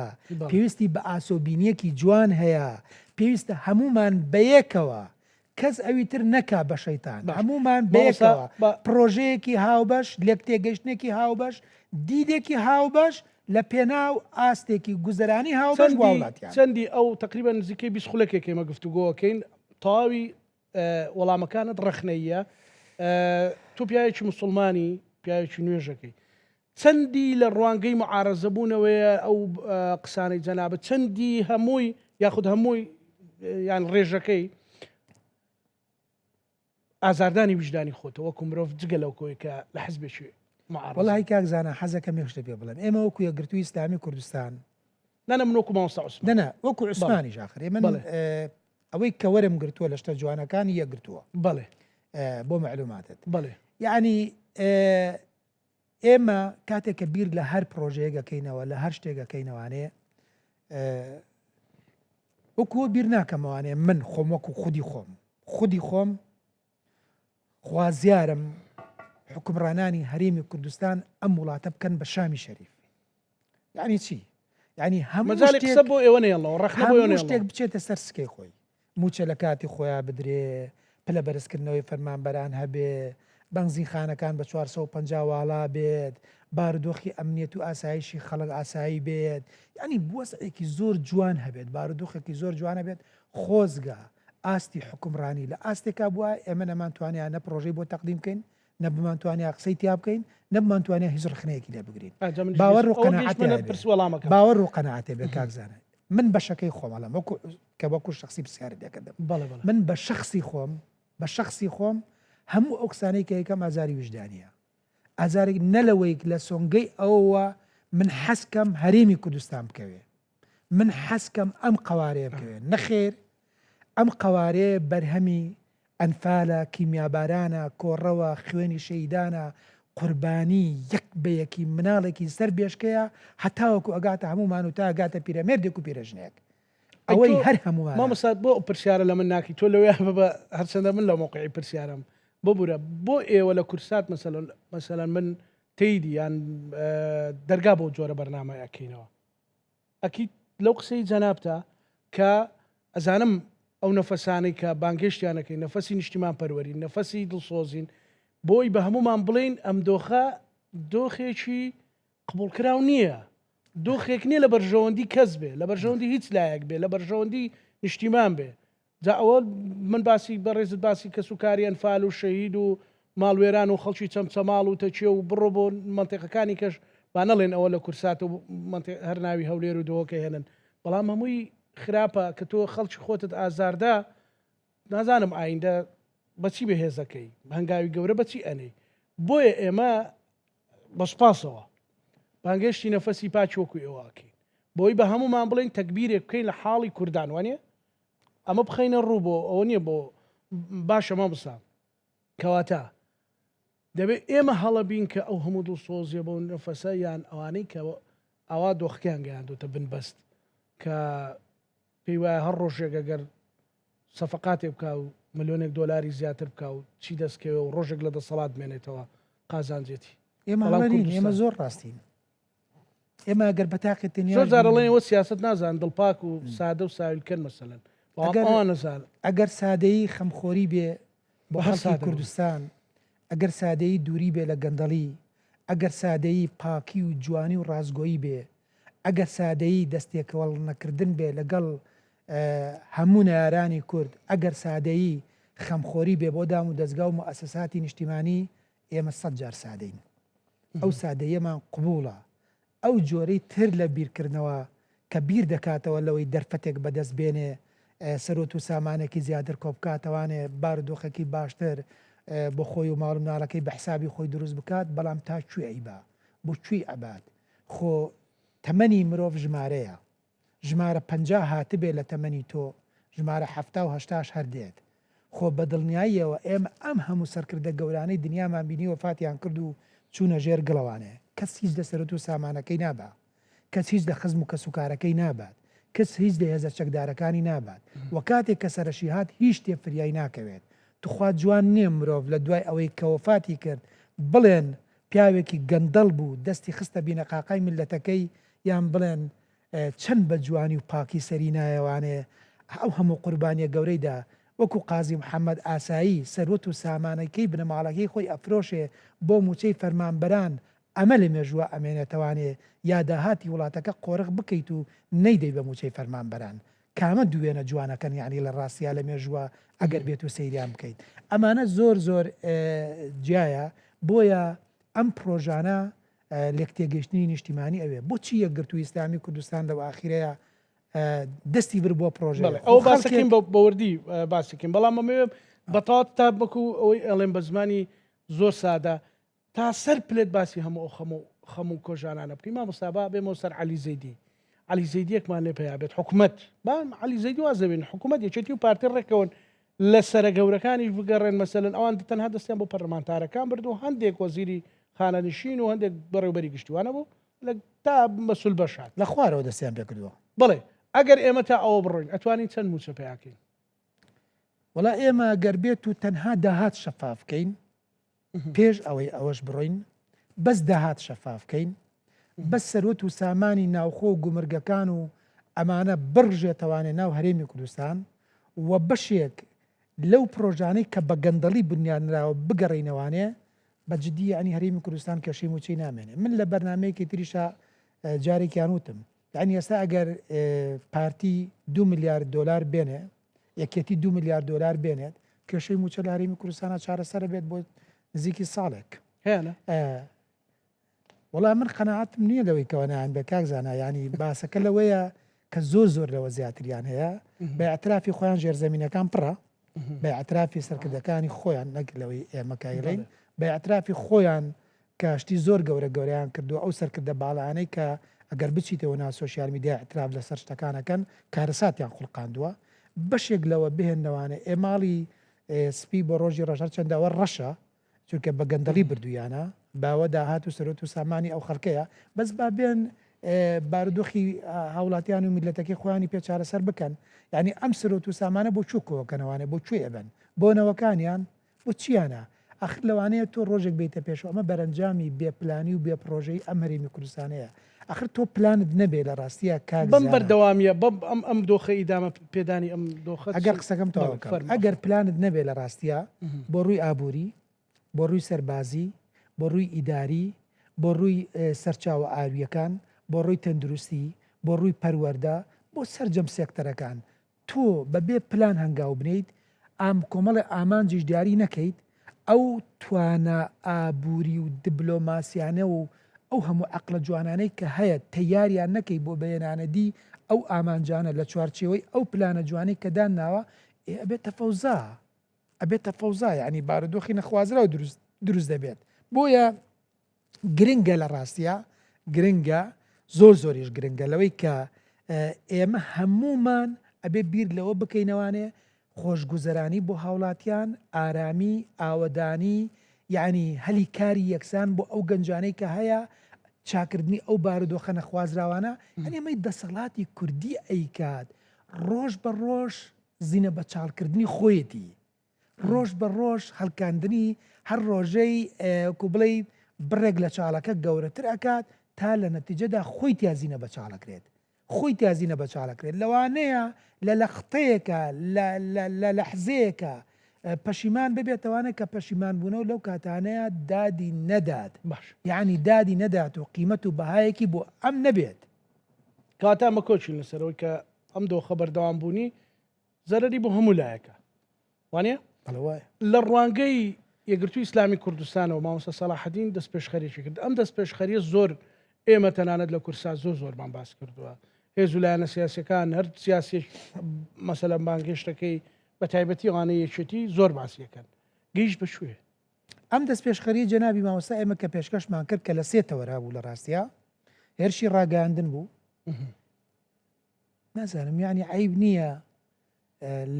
پێویستی بە ئاسۆبینیەکی جوان هەیە، پێویستە هەموومان بەیەکەوە کەس ئەوی تر نەکا بە شەیتان، هەموومان بەیەکەوە پڕۆژەیەکی هاوبەش، لێکتێگەیشتنێکی هاوبەش، دیدێکی هاوبەش لە پێناو ئاستێکی گوزەرانی هاوبەش بۆ هاوڵاتیان. چەندی ئەو تەقریبەن نزیکەی 20 خولەکێک ئێمە گفتوگۆ ئەکەین تەواوی وەڵامەکانت ڕەخنەییە تۆ پیاوێکی موسڵمانی پیاوێکی نوێژەکەی چەندی لە ڕوانگەی معارەزە بوونەوەیە ئەو قسانەی جەنابت چەندی هەمووی یاخود هەمووی یان ڕێژەکەی ئازاردانی ویژدانی خۆتە وەکو مرۆڤ جگە لەو کۆی کە لە حزبێکی معارەزە وەڵی کاک زانا حەزەکەم یەک شتە پێ بڵێم ئێمە وەکو یەکگرتووی ئیسلامی کوردستان نەنە من وەکو مامۆستا عوسمان نەنا وەکو عوسمانیش ئاخر ئێمە ئەوەی کە وەرم گرتووە لە شتە جوانەکانی یەکگرتووە بەڵێ بۆ معلوماتت بەڵێ یعنی ئێمە کاتێک کە بیر لە هەر پرۆژەیەک ئەکەینەوە لە هەر شتێک ئەکەینەوانێ وەکو بیر ناکەمەوانێ من خۆم وەکو خودی خۆم خودی خۆم خوازیارم حکومڕانانی هەرێمی کوردستان ئەم وڵاتە بکەن بە شامی شەریف یعنی چی؟ یعنی هەموو قسە بۆ ئێوە نێڵەوە ڕەخنە بۆ شتێک بچێتە سەر سکەی خۆی. مووچە لە کاتی خۆیا بدرێ، پلە بەرزکردنەوەی فەرمانبەران هەبێ، بەنزینخانەکان بە 450 واڵا بێت، بارودۆخی ئەمنیەت و ئاسایشی خەڵک ئاسایی بێت، یانی وەزعێکی زۆر جوان هەبێت، بارودۆخێکی زۆر جوان هەبێت، خۆزگە ئاستی حوکمڕانی لە ئاستێکا بوایە ئێمە نەمانتوانیا نە پڕۆژەی بۆ تەقدیم بکەین، نە بمانتوانیا قسەی تیا بکەین، نە بمانتوانیا هیچ ڕەخنەیەکی لێ بگرین. باوەڕ و قەناعەتێ هەبێ. باوەڕ و قەناعەتێ بێ کاک زانا. من بەشەکەی خۆم ئەڵێم وەکو کە وەکو شەخسی پرسیارت لێکردم. من بە شەخسی خۆم بە شەخسی خۆم هەموو ئەو قسانەی کە یەکەم ئازاری ویژدانیە. ئازارێک نە لەوەی لە سۆنگەی ئەوەوە من حەزکەم هەرێمی کوردستان بکەوێ. من حەزکەم ئەم قەوارەیە بکەوێ. نەخێر ئەم قەوارەیە بەرهەمی ئەنفالە، کیمیابارانە، کۆڕەوە، خوێنی شەهیدانە، قوربانی یەک بە یەکی مناڵێکی سەر بێشکەیە هەتاوەکو ئەگاتە هەموومان و تا ئەگاتە پیرەمێردێک و پیرەژنێک. ئەوەی هەر هەموومانە. مامۆستا بۆ ئەو پرسیارە لە من ناکەی تۆ لەوێ ببە هەرچەندە من لە مەوقعی پرسیارم ببورە بۆ ئێوە لە کورسات مەسەلەن مەسەلەن من تێیدی یان دەرگا بۆ جۆرە بەرنامە ئەکەینەوە ئەکید لەو قسەی جەنابتا کە ئەزانم ئەو نەفەسانەی کە بانگهێشتیان ئەکەین نەفەسی نیشتیمان پەروەرین نەفەسی دڵسۆزین بۆی بە هەموومان بڵێین ئەم دۆخە دۆخێکی قبوڵکراو نییە دۆخێک نییە لە بەرژەوەندی کەس بێ لە بەرژەوەندی هیچ لایەک بێ لە بەرژەوەندی نیشتیمان بێ جا ئەوە من باسی بەڕێزت باسی کەسوکاری ئەنفال و شەهید و ماڵوێران و خەڵکی چەمچەماڵ و تەکیە و بڕۆ بۆ مەنتیقەکانی کەش با نەڵێن ئەوە لە کورسات و مەنتیق هەر ناوی هەولێر و دهۆک ئەهێنن بەڵام هەمووی خراپە کە تۆ خەڵکی خۆتت ئازاردا نازانم ئایندە بەچی بەهێزەکەی هەنگاوی گەورە بەچی ئەنێی بۆیە ئێمە بە سوپاسەوە بانگێشتی نەفەسی پاکی وەکو ئێوە ئەکەین بۆی بە هەمومان بڵێن تەکبیرێک بکەین لە حاڵی کوردان وانە ئەمە بخەینە ڕوو بۆ ئەوە نییە بۆ باشە مامۆستا کەواتە دەبێت ئێمە هەڵە بین کە ئەو هەموو دڵسۆزیە بەو نەفەسە یان ئەوانەی کە ئاوا دۆخەکەیان گەیاندۆتە بنبەست کە پێی وایە هەر ڕۆژێک ئەگەر سەفقاتێک بکا و ملیۆنێک دۆلاری زیاتر بکا و چی دەستکەوێ و ڕۆژێک لە دەسەڵات بمێنێتەوە قازانجێتی ئێمە بەڵام هەڵە نین کوردستان ئێمە زۆر ڕاستین ئێمە گەر بە تاقی تەنیا زۆر جار ئەڵێن ئێوە سیاسەت نازانن دڵپاک و سادە و ساویلکەن مەسەلەن بەڵام ئەگەر ئەوان نەزانن. ئەگەر سادەیی خەمخۆری بێ بۆ هەر خەڵکی سادە بوون. کوردستان، ئەگەر سادەیی دووری بێ لە گەندەڵی، ئەگەر سادەیی پاکی و جوانی و ڕاستگۆیی بێ، ئەگەر سادەیی دەستتێکەوەڵ نەکردن بێ لەگەڵ هەموو نەیارانی کورد، ئەگەر سادەیی خەمخۆری بێ بۆ دام و دەزگا و موئەسەساتی نیشتیمانی، ئێمە سەت جار سادەین. ئەو سادەییەمان قبوڵە. ئەو جۆرەی تر لە بیرکردنەوە کە بیر دەکاتەوە لەوەی دەرفەتێک بەدەست بێنێ، سەروەت و سامانێکی زیاتر کۆبکاتەوانێ، بارودۆخێکی باشتر بۆ خۆی و ماڵ و مناڵەکەی بە حسابی خۆی دروست بکات، بەڵام تا کوێ ئەیبا؟ بۆ کوێی ئەبات؟ خۆ تەمەنی مرۆڤ ژمارەیە. ژمارە 50 هاتبێ لە تەمەنی تۆ، ژمارە حەفتا و هەشتاش هەر دێت. خۆ بە دڵنیاییەوە ئێمە ئەم هەموو سەرکردە گەورانەی دنیامان بینی وەفاتیان کرد و چوونە ژێر گڵەوانێ. کەس هیچ لە سەروەت و سامانەکەی نابا. کەس هیچ لە خزم و کەسوکارەکەی نابات. کەس هیچ لە هێزە چەکدارەکانی نابات. وە کاتێک کە سەرەشی هات هیچ شتێ فریای ناکەوێت. توخوا جوان نیە مرۆڤ لە دوای ئەوەی کە وەفاتی کرد بڵێن پیاوێکی گەندەڵ بوو دەستی خستە بینەقاقای میللەتەکەی یان بڵێن چەند بە جوانی و پاکی سەری نایەوانێ ئەو هەموو قوربانیە گەورەی دا وەکو قازی محمد ئاسایی سەروەت و سامانەکەی بنەماڵەکەی خۆی ئەفرۆشێ بۆ موچەی فەرمانبەران ئەمە لە مێژووا ئەمێنێتەوانێ یا داهاتی وڵاتەکە قۆرخ بکەیت و نەیدەی بە موچەی فەرمانبەران کامە دوو وێنە جوانەکەن یانی لە ڕاستیا لە مێژووە ئەگەر بێت و سەیریان بکەیت ئەمانە زۆر زۆر جیایە بۆیە ئەم پرۆژانە لێکتێگەیشتنی نیشتیمانی ئەوێ بۆچی یەکگرتووی ئیسلامی کوردستان لەو ئاخیرەیە دەستی بر بۆ پرۆژە ئەو باسەکەین بەوردی باسەکەین بەڵام ئەمەوێ بەتەواو تا بەکو ئەوەی ئەڵێن بە زمانی زۆر سادە تا سەر پلێت باسی هەموو ئەو خەم و خەم و کۆژانانە بکەین مامۆستا با بێمەوە سەر عەلی زەیدی عەلی زەیدیەکمان لێ پەیا بێت حکومەت با عەلی زەیدی واز دەبێن حکومەت یەکێتی و پارتی ڕێکەون لە سەرە گەورەکانیش بگەڕێن مەسەلەن ئەوان تەنها دەستیان بۆ پەرلەمانتارەکان برد و هەندێک وەزیری خانەنشین و هەندێک بەڕێوبەری گشتیوانە بوو لە تا مەسول بەشات لە خوارەوە دەستیان پێکردووە. بەڵێ ئەگەر ئێمە تا ئەوە بڕۆین ئەتوانین چەند مووچە پەیاکەین؟ وەڵا ئێمە گەر بێت و تەنها داهات شەفاف کەین پێش ئەوەی ئەوەش بڕۆین بەس داهات شەفاف کەین بەس سەروەت و سامانی ناوخۆ و گومرگەکان و ئەمانە بڕژێتەوانێ ناو هەرێمی کوردستان. و بەشێک لەو پرۆژانەی کە بە گەندەڵی بنیادنراوە بگەڕێینەوانێ بە جدی یانی هەرێمی کوردستان کێشەی موچەی نامێنێ من لە بەرنمەیەکی تریشا جارێکیان وتم یعنی ئێستا ئەگەر پارتی دو میلیارد دۆلار بێنێ یەکێتی دو میلیارد دۆلار بێنێت کێشەی موچە لە هەرێمی کوردستانە چارەسەرە بێت بۆ نزیکی ساڵێک هەیە وەڵا من قەناعەتم نییە لەوەی کەوا نایان بێ کاک زانا یانی باسەکە لەوەیە کە زۆر زۆر لەوە زیاتریان هەیە بە اعترافی خۆیان ژێرزەمینەکان پڕە بە اعترافی سەرکردەکانی خۆیان نەک لەوەی ئێمە کایڵین بە اعترافی خۆیان کە شتی زۆر گەورە گەوریان کردو ئەو سەرکردە باڵانەی کە ئەگەر بچیتەوە نا سۆشیال میدیا اعتراف لەسەر شتەکانەکەن کارەساتیان خوڵقاندووە بەشێک لەوە بهێنەوانێ ئێماڵی سپی بۆ ڕۆژی ڕەش هەرچەندە ئەوە ڕەشە چونکە بە گەندەڵی بردوویانە باوە داهات و سەرۆت و سامانی ئەو خەڵکەیە بەس با بێن بارودۆخی هاوڵاتیان و میلەتەکەی خۆیانی پێ چارەسەر بکەن یعنی ئەم سەرۆت و سامانە بۆ کوێ کۆکەنەوانێ بۆ کوێ ئەبەن بۆ نەوەکانیان بۆ چیانە ئەخر لەوانەیە تۆ ڕۆژێک بیتە پێشەوە ئەمە بەرەنجامی بێ پلانی و بێ پرۆژەی ئەم هەرێمی کوردستانەیە ئەخر تۆ پلانت نەبێ لە ڕاستیە کاک بەم بەردەوامیە بەم ئەم ئەم دۆخە ئیدامە پێدانی ئەم دۆخە ئەگەر قسەکەم تەواو کەم ئەگەر پلانت نەبێ لە ڕاستیە بۆ ڕووی ئابووری بۆ ڕووی سەربازی بۆ ڕووی ئیداری بۆ ڕووی سەرچاوە ئاویەکان بۆ ڕووی تەندروستی بۆ ڕووی پەروەردە بۆ سەرجەم سێکتەرەکان تۆ بە بێ پلان هەنگاو بنێیت، ئام کۆمەڵێ ئامانجیش دیاری نەکەیت، ئەو توانا ئابووری و دبلۆماسیانە و ئەو هەموو عەقڵە جوانانەی کە هەیە تەیاریان نەکەی بۆ بەیەنانەدی ئەو ئامانجانە لە چوارچێوەی ئەو پلانە جوانەی کە دانناوە، ئێ ئەبێتە فەوزا، ئەبێتە فەوزا یانی بارودۆخی نەخوازراو دروست دروست دەبێت. بۆیە گرنگە لە ڕاستیا گرنگە زۆر زۆریش گرنگە لەوەی کە ئێمە هەمومان ئەبێ بیر لەوە بکەینەوانێ خۆشگوزەرانی بۆ هاوڵاتیان ئارامی ئاوەدانی یعنی هەلی کاری یەکسان بۆ ئەو گەنجانەی کە هەیە چاکردنی ئەو بارودۆخە نەخوازراوانە ئەمەی دەسەڵاتی کوردی ئەیکات ڕۆژ بە ڕۆژ زینە بە چاڵکردنی خۆیەتی ڕۆژ بە ڕۆژ هەڵکاندنی هەر ڕۆژەی وەکو بڵێی بڕێک لە چاڵەکە گەورەتر ئەکات تا لە نەتیجەدا خۆی تیا زینە بە چاڵەکرێت خۆی تیا زینە بە چاڵەکرێت لەوانەیە لە لەختەیەکە لە لە لە لەحزەیەکە پەشیمان ببێتەوانە کە پەشیمان بوونەوە لەو کاتانەیە دادی نەدات باش یعنی دادی نەدات و قیمەت و بەهایەکی بۆ ئەم نەبێت. کەواتە ئەمە کۆچین لەسەرەوەی کە ئەم دۆخە بەردەوام بوونی زەرەری بۆ هەموو لایەکە وانە لە ڕوانگەی یەکگرتووی ئیسلامی کوردستانەوە مامۆستا سەلاحەدین دەستپێشخەریی کرد ئەم دەستپێشخەریە زۆر ئێمە تەنانەت لە کورسا زۆر زۆرمان باس کردووە هێز و لایەنە سیاسەکان هەر سیاسی مەسەلەن بانگهێشتەکەی بە تایبەتی ئەوانەی یەکێتی زۆر باسیەکەن گەیشت بە کوێ؟ ئەم دەستپێشخەریە جەنابی مامۆستا ئێمە کە پێشکەشمان کرد کە لە سێ تەوەرا بوو لە ڕاستیا هێرشی ڕاگەیاندن بوو نازانم یانی عەیب نییە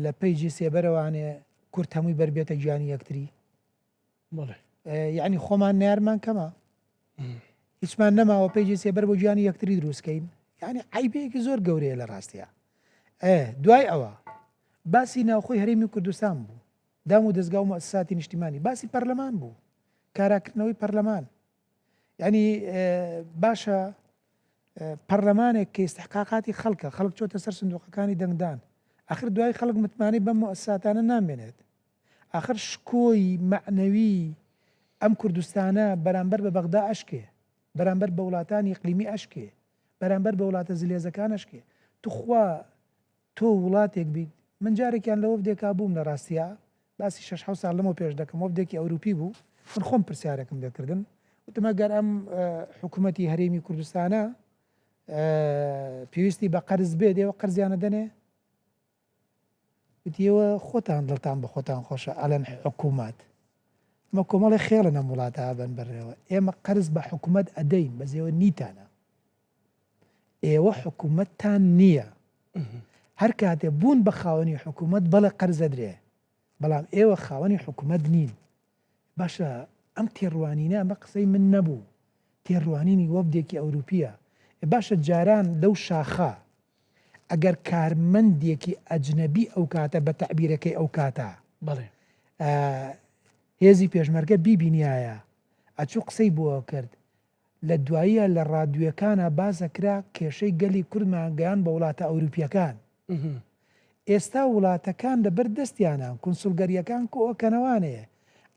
لە پەیجی سێبەرەوانێ کورد هەمووی بەربێتە گیانی یەکتری یعنی خۆمان نارمان کەمە هیچمان نەماوە پەیجی سێبەر بۆ گیانی یەکتری دروستکەین یعنی عیبەیەکی زۆر گەورەیە لە ڕاستە دوای ئەوە باسی ناوخۆی هەرێمی کوردستان بوو دام و دەستگا و موسساتی نیشتیمانی باسی پەرلەمان بوو کاراکردنەوەی پەرلەمان یعنی باشە پەرلەمانێک کە ئیستحقاقاتی خەڵکە، خەڵک چۆتە سەر سندوقەکانی دەنگدان، ئاخر دوای خەڵک متمانەی بەم موئەسساتانە نامێنێت. ئاخر شکۆی مەعنەوی ئەم کوردستانە بەرامبەر بە بەغدا ئەشکێ، بەرامبەر بە وڵاتانی ئیقلیمی ئەشکێ، بەرامبەر بە وڵاتە زلهێزەکان ئەشکێ. توخوا تۆ وڵاتێک بیت، من جارێکیان لە وەفدێکا بووم لە ڕاستیا باسی شەش حەوت ساڵ لەمەو پێش دەکەم، وەفدێکی ئەوروپی بوو، من خۆم پرسیارێکم لێکردن، وتم ئەگەر ئەم حکوومەتی هەرێمی کوردستانە پێویستی بە قەرز بێت ئێوە قەرزیان ئەدەنێ؟ وتی ئێوە خۆتان دڵتان بە خۆتان خۆشە ئەلەن حکوومەت ئەمە کۆمەڵی خێڵن ئەم وڵاتە ئەبەن بەڕێوە ئێمە قەرز بە حکوومەت ئەدەین بەس ئێوە نیتانە ئێوە حکوومەتتان نییە هەر کاتێ بوون بە خاوەنی حکوومەت بەڵێ قەرز ئەدرێ بەڵام ئێوە خاوەنی حکوومەت نین باشە ئەم تێڕوانینە ئەمە قسەی من نەبوو تێڕوانینی وەفدێکی ئەوروپیە باشە جاران لەو شاخە ئەگەر کارمەندێکی ئەجنەبی ئەو کاتە بە تەعبیرەکەی ئەو کاتە بەڵێ هێزی پێشمەرگە بیبینایە ئەچوو قسەی بۆ کرد لە دواییا لە ڕادوێکانا باس ئەکرا کێشەی گەلی کوردمان گەیاند بە وڵاتە ئەوروپیەکان. ئێستا وڵاتەکان لەبەر دەستیانان، کونسوڵگەرییەکان کۆئەکەنەوانێ،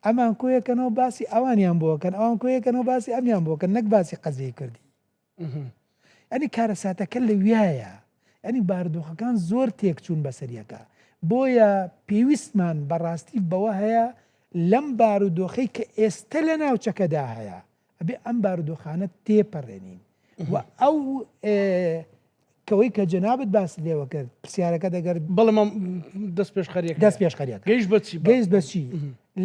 ئەمان کۆیەکەنەوە باسی ئەوانیان بۆ ئەکەن، ئەوان کۆیەکەنەوە باسی ئەمیان بۆ ئەکەن نەک باسی قەزیەی کوردی. یانی کارەساتەکە لەویایە. یانی بارودۆخەکان زۆر تێکچوون بەسەر یەکا. بۆیە پێویستمان بەڕاستی بەوە هەیە لەم بارودۆخەی کە ئێستە لە ناوچەکەدا هەیە، ئەبێ ئەم بارودۆخانە تێپەڕێنین و ئەو کەوەی کە جەنابت باست لێوە کرد پرسیارەکە دەگەر بەڵێ مام دەست پێشخەریەکە دەست پێشخەریەکە گەیشت بە چی گەیشت بە چی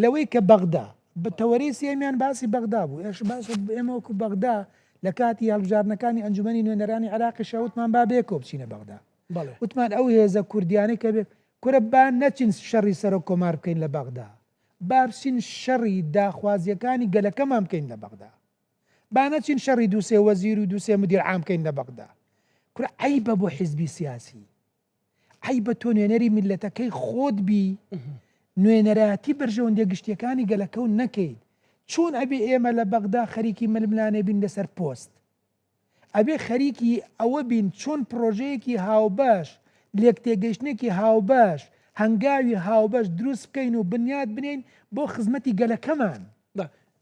لەوەی کە بەغدا بە تەوەرەی سێمیان باسی بەغدا بوو ئێش باس ئێمە وەکو بەغدا لە کاتی هەڵبژاردنەکانی ئەنجومەنی نوێنەرانی عێراقیشا وتمان با بەیەکەوە بچینە بەغدا وتمان ئەو هێزە کوردیانەی کە بێ کورە با نەچین شەڕی سەرۆک کۆمار بکەین لە بەغدا با بچین شەڕی داخوازیەکانی گەلەکەمان بکەین لە بەغدا با نەچین شەڕی دووسێ وەزیر و دووسێ مدیر عام بکەین لە بەغدا کورە عەیبە بۆ حیزبی سیاسی عەیبە تۆ نوێنەری میللەتەکەی خۆت بی نوێنەرایەتی بەرژەوەندیە گشتیەکانی گەلەکەو نەکەیت چۆن ئەبێ ئێمە لە بەغدا خەریکی ململانێ بین لەسەر پۆست ئەبێ خەریکی ئەوە بین چۆن پڕۆژەیەکی هاوبەش لێکتێگەیشتنێکی هاوبەش هەنگاوی هاوبەش دروست بکەین و بنیات بنێین بۆ خزمەتی گەلەکەمان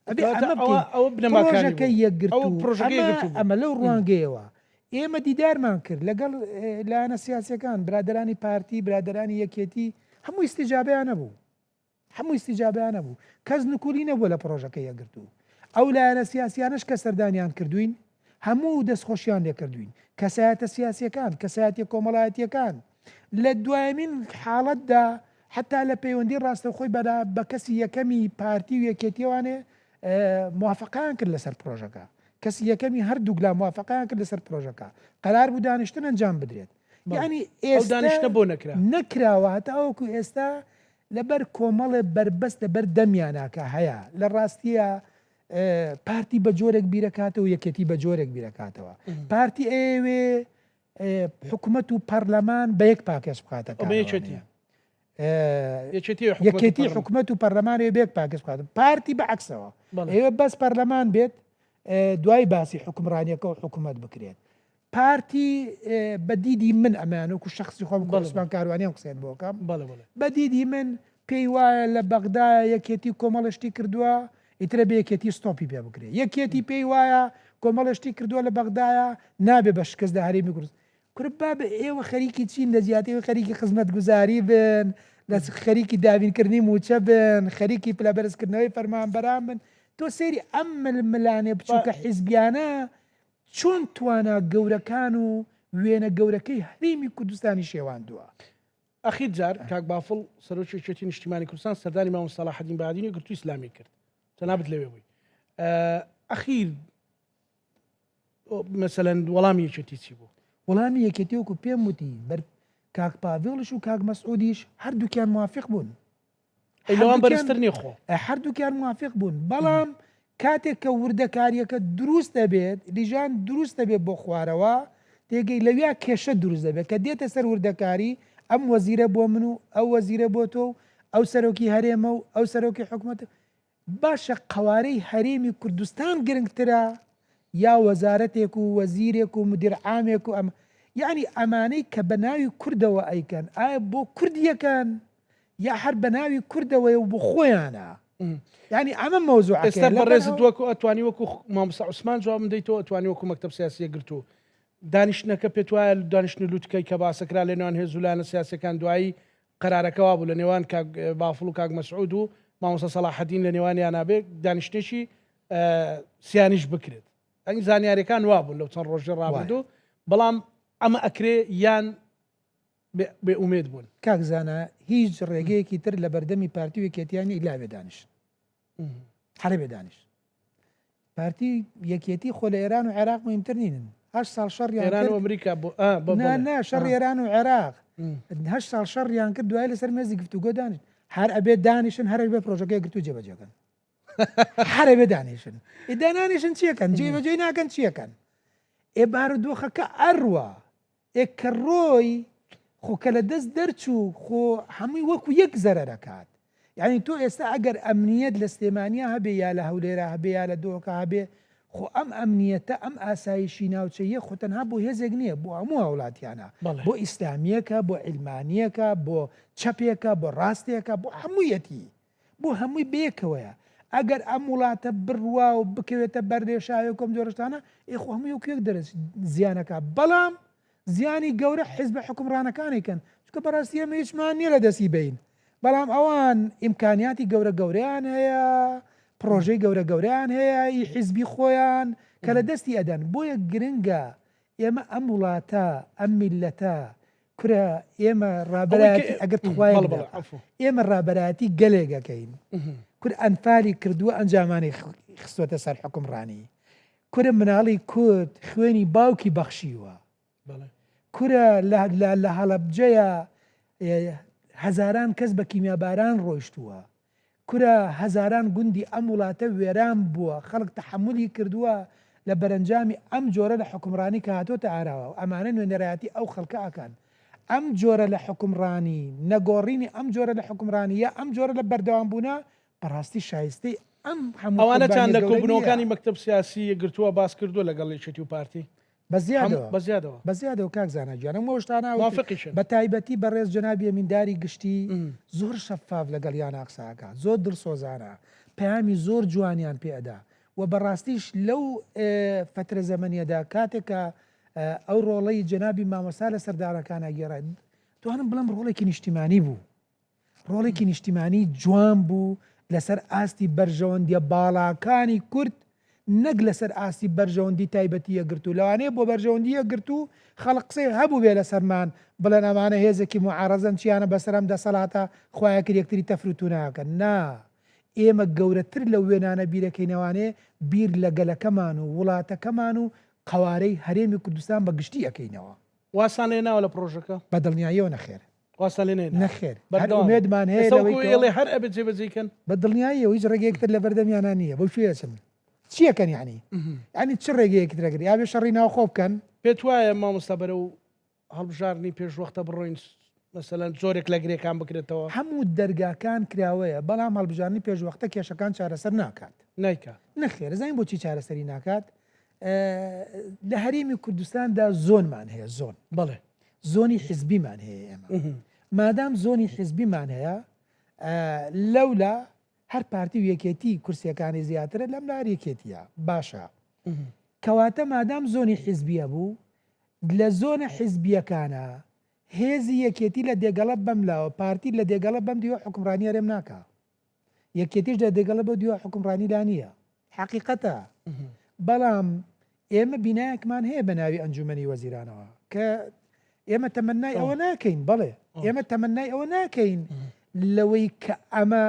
ئەبێ ئەمە بکەین ئەوە بنەماکانی پڕۆژەکەی بوو. یەکگرتوو ئەوە پڕۆژەکەی ئەمە یەکگرتوو بوو. ئەمە لەو ڕوانگەیەوە ئێمە دیدارمان کرد لەگەڵ لایەنە سیاسیەکان برادەرانی پارتی برادەرانی یەکێتی هەموو ئیستیجابەیان نەبوو هەموو ئیستیجابەیان نەبوو کەس نکولی نەبووە لە پڕۆژەکە یەکگرتوو ئەو لایەنە سیاسیانەش کە سەردانیان کردوین هەموو دەستخۆشیان لێکردوین کەسایەتە سیاسیەکان کەسایەتیە کۆمەڵایەتیەکان لە دوایەمین حاڵەتدا حتا لە پەیوەندی ڕاستەوخۆی بەلا بە کەسی یەکەمی پارتی و یەکێتیەوانێ موافقەیان کرد لەسەر پرۆژەکە کەسی یەکەمی هەردووک لا موافقەیان کرد لەسەر پرۆژەکە قەرار بوو دانیشتن ئەنجام بدرێت یعنی ئێستا دانیشتە بۆ نەکرا نەکراوە هەتاوەکو ئێستا لەبەر کۆمەڵێ بەربەست لەبەر دەمیاناکە هەیە لە ڕاستیە پارتی بە جۆرێک بیرەکاتەوە یەکێتی بە جۆرێک بیرەکاتەوە پارتی ئەیەوێ حکومەت و پەرلەمان بە یەک پاکێج بخاتە یەکێتی حکومەت و پەرلەمان بێک پاکێج بخات پارتی بە عکسەوە ئێوە بەس پەرلەمان بێت دوای باسی حکومڕانیەکە و حکوومەت بکرێت پارتی بە دیدی من ئەمەیان وەکو شەخسی خۆم عوسمان کاروانیان قسەیان بۆ کەم بە دیدی من پێی وایە لە بەغدا یەکێتی کۆمەڵە شتی کردووە ئیترە بێ یەکێتی ستۆپی پێ بکرێ یەکێتی پێی وایە کۆمەڵە شتی کردووە لە بەغدایە نابێ بە شکست لە هەرێمی کوردستان کورە بابە ئێوە خەریکی چین لە جیاتی ئەوەی خەریکی خزمەتگوزاری بن لە خەریکی دابینکردنی مووچە بن خەریکی پلەبەرزکردنەوەی فەرمانبەران بن تۆ سەیری ئەم ململانێ بچووکە حیزبیانە چۆن توانا گەورەکان و وێنە گەورەکەی هەرێمی کوردستانی شێواندووە. ئەخیر جار کاک بافڵ سەرۆکی یەکێتی نیشتیمانی کوردستان سەردانی مامۆستا سەلاحەدین بەهادینی یەکگرتووی ئیسلامی کرد جەنابت لەوێ بووی ئەخیر مەسەلەن وەڵامی یەکێتی چی بوو؟ وەڵامی یەکێتی وەکو پێم وتی بەر کاک پاڤێڵیش و کاک مەسعودیش هەردووکیان موافق بوون. ئەی لەوان بەرزتر نیە خۆ؟ هەردووکیان موافق بوون بەڵام کاتێک کە وردەکاریەکە دروست دەبێت لیژان دروست دەبێت بۆ خوارەوە تێگەی لەویا کێشە دروست دەبێت کە دێتە سەر وردەکاری ئەم وەزیرە بۆ من و ئەو وەزیرە بۆ تۆ و ئەو سەرۆکی هەرێمە و ئەو سەرۆکی حکومەت باشە قەوارەی هەرێمی کوردستان گرنگترە یا وەزارەتێک و وەزیرێک و مدیر عامێک و ئەم یعنی ئەمانەی کە بە ناوی کوردەوە ئەیکەن ئایا بۆ کورد یەکەن یا هەر بە ناوی کوردەوەیە و بۆ خۆیانە یعنی ئەمە مەوزوعەکەیە ئێستا بەڕێزت وەکو ئەتوانی وەکو مامۆستا عوسمان جوابم دەیتەوە ئەتوانی وەکو مەکتەب سیاسی یەکگرتوو دانیشتنەکە پێت وایە دانیشتن لوتکەی کە باسەکرا لە نێوان هێز و لایەنە سیاسیەکان دوایی قەرارەکە وابوو لە نێوان کاک بافڵ و کاک مەسعود و مامۆستا سەڵاحەدین لە نێوانیانا بێ دانیشتنێکی سیانیش بکرێت ئەنی زانیاریەکان وابوون لەو چەند ڕۆژی ڕابردوو بەڵام ئەمە ئەکرێ یان بێ ئومێد بوون. کاک زانا هیچ ڕێگەیەکی تر لە بەردەمی پارتی و یەکێتیان نیە ئیلا بێ دانیشن هەرە بێ دانیشن پارتی یەکێتی خۆ لە ئێران و عێراق مهمتر نینن هەشت ساڵ شەڕیان ئێران و کرد ئەمریکا بۆ ئا بە نا بەڵێ نا شەڕی ئا. ئێران و عێراق هەشت ساڵ شەڕیان کرد دوای لەسەر مێزی گفتوگۆ دانیشت هەر ئەبێ دانیشن هەر ئەبێ پرۆژەکە یەکگرتوو جێبەجێکەن هەر ئەبێ دانیشن ئێ دانانیشن چیەکەن جێبەجێی ناکەن چیەکەن ئێ بارودۆخەکە ئەڕوا ئێ کە ڕۆی خۆ کە لە دەست دەرچوو خۆ هەمووی وەکو یەک زەرەر ئەکات یعنی تۆ ئێستا ئەگەر ئەمنیەت لە سلێمانیا هەبێ یا لە هەولێرا هەبێ یا لە دۆکە هەبێ. خۆ ئەم ئەمنیەتە، ئەم ئاسایشی ناوچەییە خۆ تەنها بۆ هێزێک نییە، بۆ هەموو هاوڵاتیانە، بۆ ئیسلامییەکە، بۆ عیلمانییەکە، بۆ چەپێکە، بۆ ڕاستێکە، بۆ هەموویەتی، بۆ هەمووی بەیەکەوەیە. ئەگەر ئەم وڵاتە بڕوا و بکەوێتە بەر لێشاوێک و ئەم جۆرە شتانە، ئێ خۆ هەمووی وەکو یەک دەرس زیانەکا. بەڵام زیانی گەورە حیزبە حوکمڕانەکان ئەیکەن، چونکە بەڕاستی ئێمە هیچمان نییە لە دەستی بەین، بەڵام ئەوان ئیمکانیاتی گەورە گەورەیان هەیە، پڕۆژەی گەورە گەورەیان هەیە ئی حیزبی خۆیان کە لە دەستی ئەدەن، بۆیە گرنگە ئێمە ئەم وڵاتە، ئەم میللەتە، کورە ئێمە ڕابەرایەتی ئەگەر تخوایەک دەقە، ئێمە ڕابەرایەتی گەلێک ئەکەین، کورە ئەنفالی کردووە ئەنجامانی خستۆتە سەر حوکمڕانی، کورە مناڵی کورد خوێنی باوکی بەخشیوە. کورە لە هەڵەبجەیە هەزاران کەس بە کیمیاباران ڕۆیشتووە. کورە هەزاران گوندی ئەم وڵاتە وێران بووە، خەڵک تەحەمولی کردووە لە بەرەنجامی ئەم جۆرە لە حوکمڕانی کە هاتۆتە ئاراوە و ئەمانە نوێنەرایەتی ئەو خەڵکە ئەکەن. ئەم جۆرە لە حوکمڕانی، نەگۆڕینی ئەم جۆرە لە حوکمڕانی یا ئەم جۆرە لە بەردەوامبوونە بەڕاستی شایستەی ئەم هەموو ئەوانەتان قوربانیە لە گەورە نییە. کۆبوونەوەکانی مەکتەب سیاسی یەکگرتووە باس کردووە لەگەڵ یەکێتی و پارتی؟ بە زیادەوە. بە زیادەوە. بە زیادەوە کاک زانا گیان ئەم شتانە ئەوتر موافقیشن. بە تایبەتی بەڕێز جەنابی ئەمینداری گشتی زۆر شەفاف لەگەڵیانا قسە ئەکا زۆر دڵسۆزانە پەیامی زۆر جوانیان پێ ئەدا و بەڕاستیش لەو فەترە زەمەنیەدا کاتێک کە ئەو ڕۆڵەی جەنابی مامۆستا لە سەردانەکانا گێڕای توانم بڵێم ڕۆڵێکی نیشتیمانی بوو. ڕۆڵێکی نیشتیمانی جوان بوو لەسەر ئاستی بەرژەوەندیە باڵاکانی کورد نەک لەسەر ئاستی بەرژەوەندی تایبەتی یەکگرتوو لەوانەیە بۆ بەرژەوەندی یەکگرتوو خەڵک قسەی هەبووبێ لەسەرمان بڵێن ئەمانە هێزێکی موعارەزەن چیانە بەسەر ئەم دەسەڵاتە خوایە کرد یەکتری تەفروتوناکەن نا ئێمە گەورەتر لەو وێنانە بیرەکەینەوانێ بیر لە گەلەکەمان و وڵاتەکەمان و قەوارەی هەرێمی کوردستان بە گشتی ئەکەینەوە. وازتان لێ ناوە لە پڕۆژەکە؟ بە دڵنیاییەوە نەخێر. وازتان لێ نەهێناوە؟ نەخێر. هەر بەردەوامن. ئومێدمان هەیە ئێستا لەوەی وەکو کە. ئێڵێ هەر ئەبێت جێبەجێی کەن؟ بە دڵنیاییەوە هیچ ڕێگەیەک تر لەبەردەمیانا نییە. بۆ کوێ ئەچن؟ چی ئەکەن یەعنی؟ یەعنی چ ڕێگەیەکی تر ئەگرن؟ یا بێ شەڕی ناوخۆ بکەن؟ پێت وایە مامۆستا بەرەو هەڵبژاردنی پێشوەختە بڕۆین مەسەلەن جۆرێک لە گرێکان بکرێتەوە؟ هەموو دەرگاکان کراوەیە، بەڵام هەڵبژاردنی پێشوەختە کێشەکان چارەسەر ناکات. نایکا. نەخێر، ئەزانی بۆچی چارەسەری ناکات؟ لە هەرێمی کوردستاندا زۆنمان هەیە، زۆن. بەڵێ. زۆنی حیزبیمان هەیە ئێمە. مادام زۆنی حیزبیمان هەیە، لەولا هەر پارتی و یەکێتی کورسیەکانی زیاترە لەم لا هەر یەکێتیە. باشە. کەواتە مادام زۆنی حیزبی هەبوو، لە زۆنە حیزبیەکانا هێزی یەکێتی لە دێگەڵە بەم لاوە، پارتی لە دێگەڵە بەم دیوە حوکمڕانی هەرێم ناکا. یەکێتیش لە دێگەڵە بەو دیوە حوکمڕانی لا نییە. حەقیقەتە. بەڵام ئێمە بینایەکمان هەیە بە ناوی ئەنجومەنی وەزیرانەوە کە ئێمە تەمەنای ئەوە ناکەین، بەڵێ ئێمە تەمەنای ئەوە ناکەین لەوەی کە ئەمە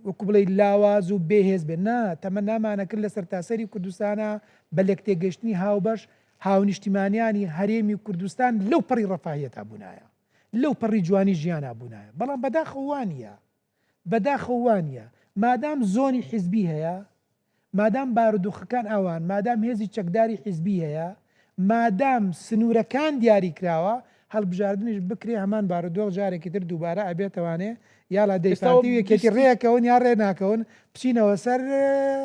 وەکو بڵێی لاواز و بێهێز بێت، نا، تەمەنامانە کرد لە سەرتاسەری کوردستانا بە لێکتێگەیشتنی هاوبەش هاونیشتیمانیانی هەرێمی کوردستان لەو پەڕی ڕەفاهیەتا بوونایە، لەو پەڕی جوانی ژیانا بوونایە، بەڵام بەداخەوە وا نییە، بەداخەوە وا نییە، مادام زۆنی حیزبی هەیە، مادام بارودوخەکان ئاوان، مادام هێزی چەکداری حیزبی هەیە، مادام سنوورەکان دیاری کراوە، هەڵبژاردنیش بکرێ هەمان بارودۆخ جارێکی تر دووبارە ئەبێتەوانێ، یاڵا دەی ئێستا پارتی و یەکێتی بیستی ڕێکەون یا ڕێ ناکەون، بچینەوە سەر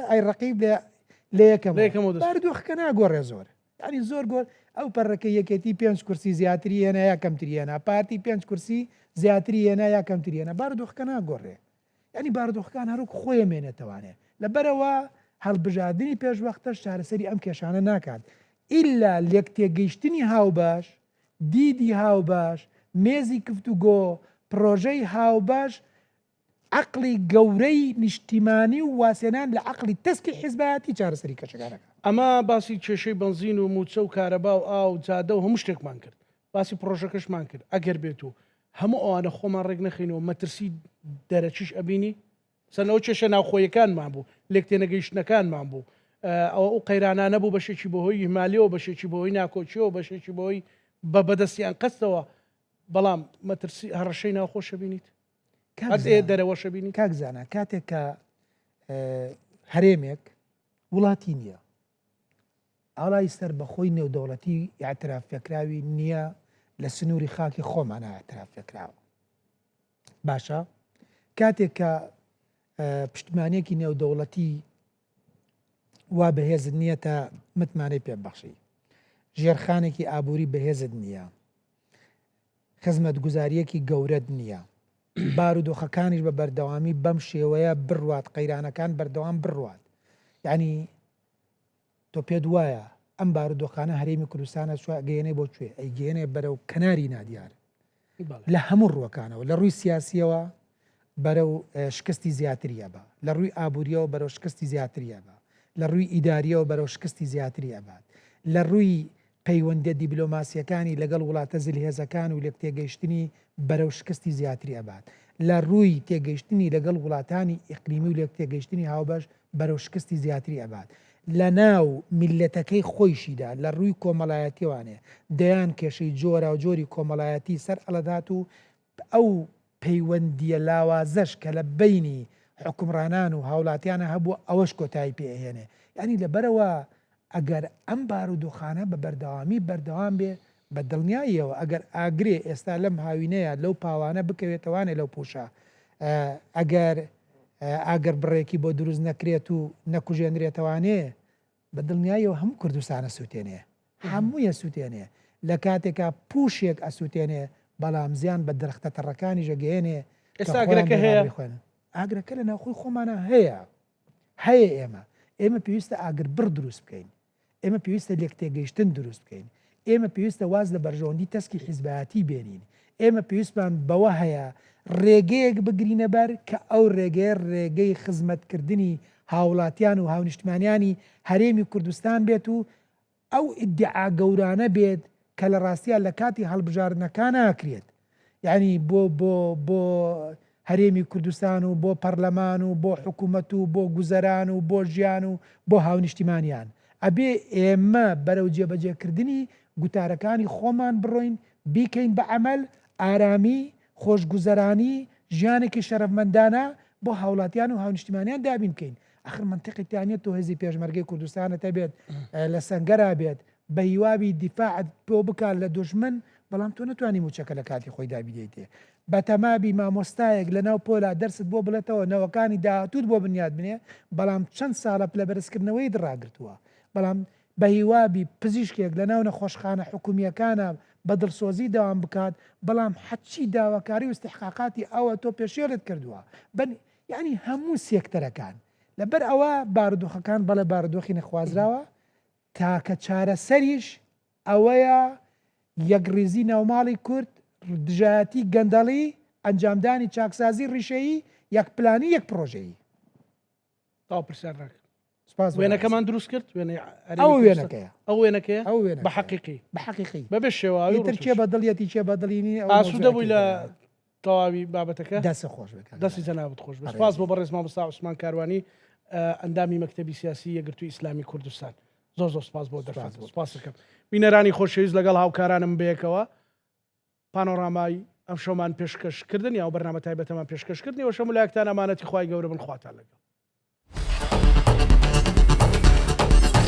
ئەی ڕەقیب لە لە لە یەکەمەوە. یەکەمەوە دەست پێ. بارودۆخەکە ناگۆڕێ زۆر. یانی زۆر گۆر ئەو پەڕەکە یەکێتی پێنج کورسی زیاتری هێنا یا کەمتری هێنا، پارتی پێنج کورسی زیاتری هێنا یا کەمتری هێنا، بارودۆخەکە ناگۆڕێ. یانی بارودۆخەکان هەر وەک خۆی ئەمێنێتەوانێ. لەبەرئەوە هەڵبژاردنی پێشوەختەش چارەسەری ئەم کێشانە ناکات. ئیلا لێکتێگەیشتنی هاوبەش، دیدی هاوبەش، مێزی کفتوگۆ، پڕۆژەی هاوبەش، عەقڵی گەورەی نیشتیمانی و وازهێنان لە عەقڵی تەسکی حیزبایەتی چارەسەری کێشەکان ئەکات. ئەمە باسی کێشەی بەنزین و مووچە و کارەبا و ئاو و جادە و هەموو شتێکمان کرد. باسی پڕۆژەکەشمان کرد. ئەگەر بێت و هەموو ئەوانە خۆمان ڕێک نەخەینەوە مەترسی دەرەکیش ئەبینی؟ مەسەلەن ئەوە کێشە ناوخۆیەکانمان بوو، لێکتێنەگەیشتنەکانمان بوو، ئەوە ئەو قەیرانانە بوو بەشێکی بەهۆی ئیهمالیەوە، بەشێکی بەهۆی ناکۆکیەوە، بەشێکی بەهۆی بە بەدەستی ئەنقەستەوە، بەڵام مەترسی هەڕەشەی ناوخۆش ئەبینیت؟ دەرەوەش ئەبینیت؟ کاک زانا کاتێک کە هەرێمێک وڵاتی نییە، ئاڵای سەربەخۆی نێودەوڵەتی ئیعتراف پێکراوی نییە لە سنووری خاکی خۆمانە ئیعتراف پێکراوە. باشە کاتێک کە پشتمانێکی نێودەوڵەتی. وا بەهێزت نییە تا متمانەی پێ ببەخشی، ژێرخانێکی ئابووری بەهێزت نییە، خزمەتگوزارییەکی گەورەت نییە، بارودۆخەکانیش بە بەردەوامی بەم شێوەیە بڕوات، قەیرانەکان بەردەوام بڕوات، یانی تۆ پێت وایە ئەم بارودۆخانە هەرێمی کوردستانە چوە گەیەنێ بۆ کوێ؟ ئەیگەیەنێ بەرەو کەناری نادیار لە هەموو ڕووەکانەوە، لە ڕووی سیاسیەوە بەرەو شکستی زیاتری ئەبا، لە ڕووی ئابووریەوە بەرەو شکستی زیاتری ئەبا، لە ڕووی ئیداریەوە بەرەو شکستی زیاتری ئەبات، لە ڕووی پەیوەندیە دیبلۆماسیەکانی لەگەڵ وڵاتە زلهێزەکان و لێکتێگەیشتنی بەرەو شکستی زیاتری ئەبات، لە ڕووی تێگەیشتنی لەگەڵ وڵاتانی ئیقلیمی و لێکتێگەیشتنی هاوبەش بەرەو شکستی زیاتری ئەبات، لە ناو میللەتەکەی خۆیشیدا لە ڕووی کۆمەڵایەتیەوانێ دەیان کێشەی جۆراوجۆری کۆمەڵایەتی سەر ئەڵەدات و ئەو پەیوەندیە لاوازەش کە لە بەینی حوکمڕانان و هاوڵاتیانا هەبووە ئەوەش کۆتایی پێ ئەهێنێ. یانی لەبەرئەوە ئەگەر ئەم بارودۆخانە بە بەردەوامی بەردەوام بێ بە دڵنیاییەوە ئەگەر ئاگرێ ئێستا لەم هاوینەیا لەو پاوانە بکەوێتەوانێ لەو پوشە ئەگەر ئاگر بڕێکی بۆ دروست نەکرێت و نەکوژێنرێتەوانێ بە دڵنیاییەوە هەموو کوردستان ئەسوتێنێ هەمووی ئەسوتێنێ لە کاتێکا پوشێک ئەسوتێنێ بەڵام زیان بە درەختە تەڕەکانیش ئەگەیەنێ کە ئێستا خۆیان ئاگرەکە هەیە؟ بێ خۆیان ئاگرەکە لە ناوخۆی خۆمانە هەیە هەیە ئێمە ئێمە پێویستە ئاگربڕ دروست بکەین ئێمە پێویستە لێکتێگەیشتن دروست بکەین ئێمە پێویستە واز لە بەرژەوەندی تەسکی حیزبایەتی بێنین ئێمە پێویستمان بەوە هەیە ڕێگەیەک بگرینە بەر کە ئەو ڕێگەیە ڕێگەی خزمەتکردنی هاوڵاتیان و هاونیشتمانیانی هەرێمی کوردستان بێت و ئەو ئیدعا گەورانە بێت کە لە ڕاستیا لە کاتی هەڵبژاردنەکانا ئەکرێت یانی بۆ بۆ بۆ هەرێمی کوردستان و بۆ پەرلەمان و بۆ حکوومەت و بۆ گوزەران و بۆ ژیان و بۆ هاونیشتیمانیان ئەبێ ئێمە بەرەو جێبەجێکردنی گوتارەکانی خۆمان بڕۆین بیکەین بە عەمەل ئارامی خۆشگوزەرانی ژیانێکی شەرەفمەندانە بۆ هاوڵاتیان و هاونیشتیمانیان دابین بکەین ئەخر مەنتیقی تیا نیە تۆ هێزی پێشمەرگەی کوردستانت هەبێت لە سەنگەرا بێت بە هیوابی دیفاعت بۆ بکات لە دوژمن بەڵام تۆ نەتوانی موچەکە لە کاتی خۆیدا بیدەیتێ بەتەمابی مامۆستایەک لە ناو پۆلا دەرست بۆ بڵێتەوە نەوەکانی داهاتووت بۆ بنیات بنێ بەڵام چەند ساڵە پلە بەرزکردنەوەیت ڕاگرتووە بەڵام بەهیوابی پزیشکێک لە ناو نەخۆشخانە حکومییەکانا بە دڵسۆزی دەوام بکات بەڵام هەرچی داواکاری و ئیستحقاقاتی ئەوە تۆ پێشێلت کردووە بە یانی هەموو سێکتەرەکان لەبەر ئەوە بارودۆخەکان بەڵێ بارودۆخی نەخوازراوە تاکە چارەسەریش ئەوەیە یەکڕیزی ناوماڵی کورد دژایەتی گەندەڵی ئەنجامدانی چاکسازی ڕیشەیی یەک پلانی یەک پرۆژەیی. تاو پرسیار ناکەم. سپاس بۆ وێنەکەمان دروست کرد وێنەی ئەو وێنەکەیە ئەو وێنەکەیە ئەو وێنە بە حەقیقی بە حەقیقی بەبێ شێواوی ئیتر کێ بە دڵیەتی کێ بە دڵی نییە ئاسوودە بووی لە تەواوی بابەتەکە دەست خۆش بێت دەستی جەنابت خۆش بێت سپاس بۆ بەڕێز مامۆستا عوسمان کاروانی ئەندامی مەکتەبی سیاسی یەکگرتووی ئیسلامی کوردستان زۆر زۆر سپاس بۆ دەرفەت سپاس دەکەم بینەرانی خۆشەویست لەگەڵ هاوکارانم بەیەکەوە پانۆرامای ئەمشەومان پێشکەش کردن یا بەرنامە تایبەتەمان پێشکەش کردنی وە شەمولایەکتان ئەمانەتی خوای گەورە بن خواتان لەگەڵ.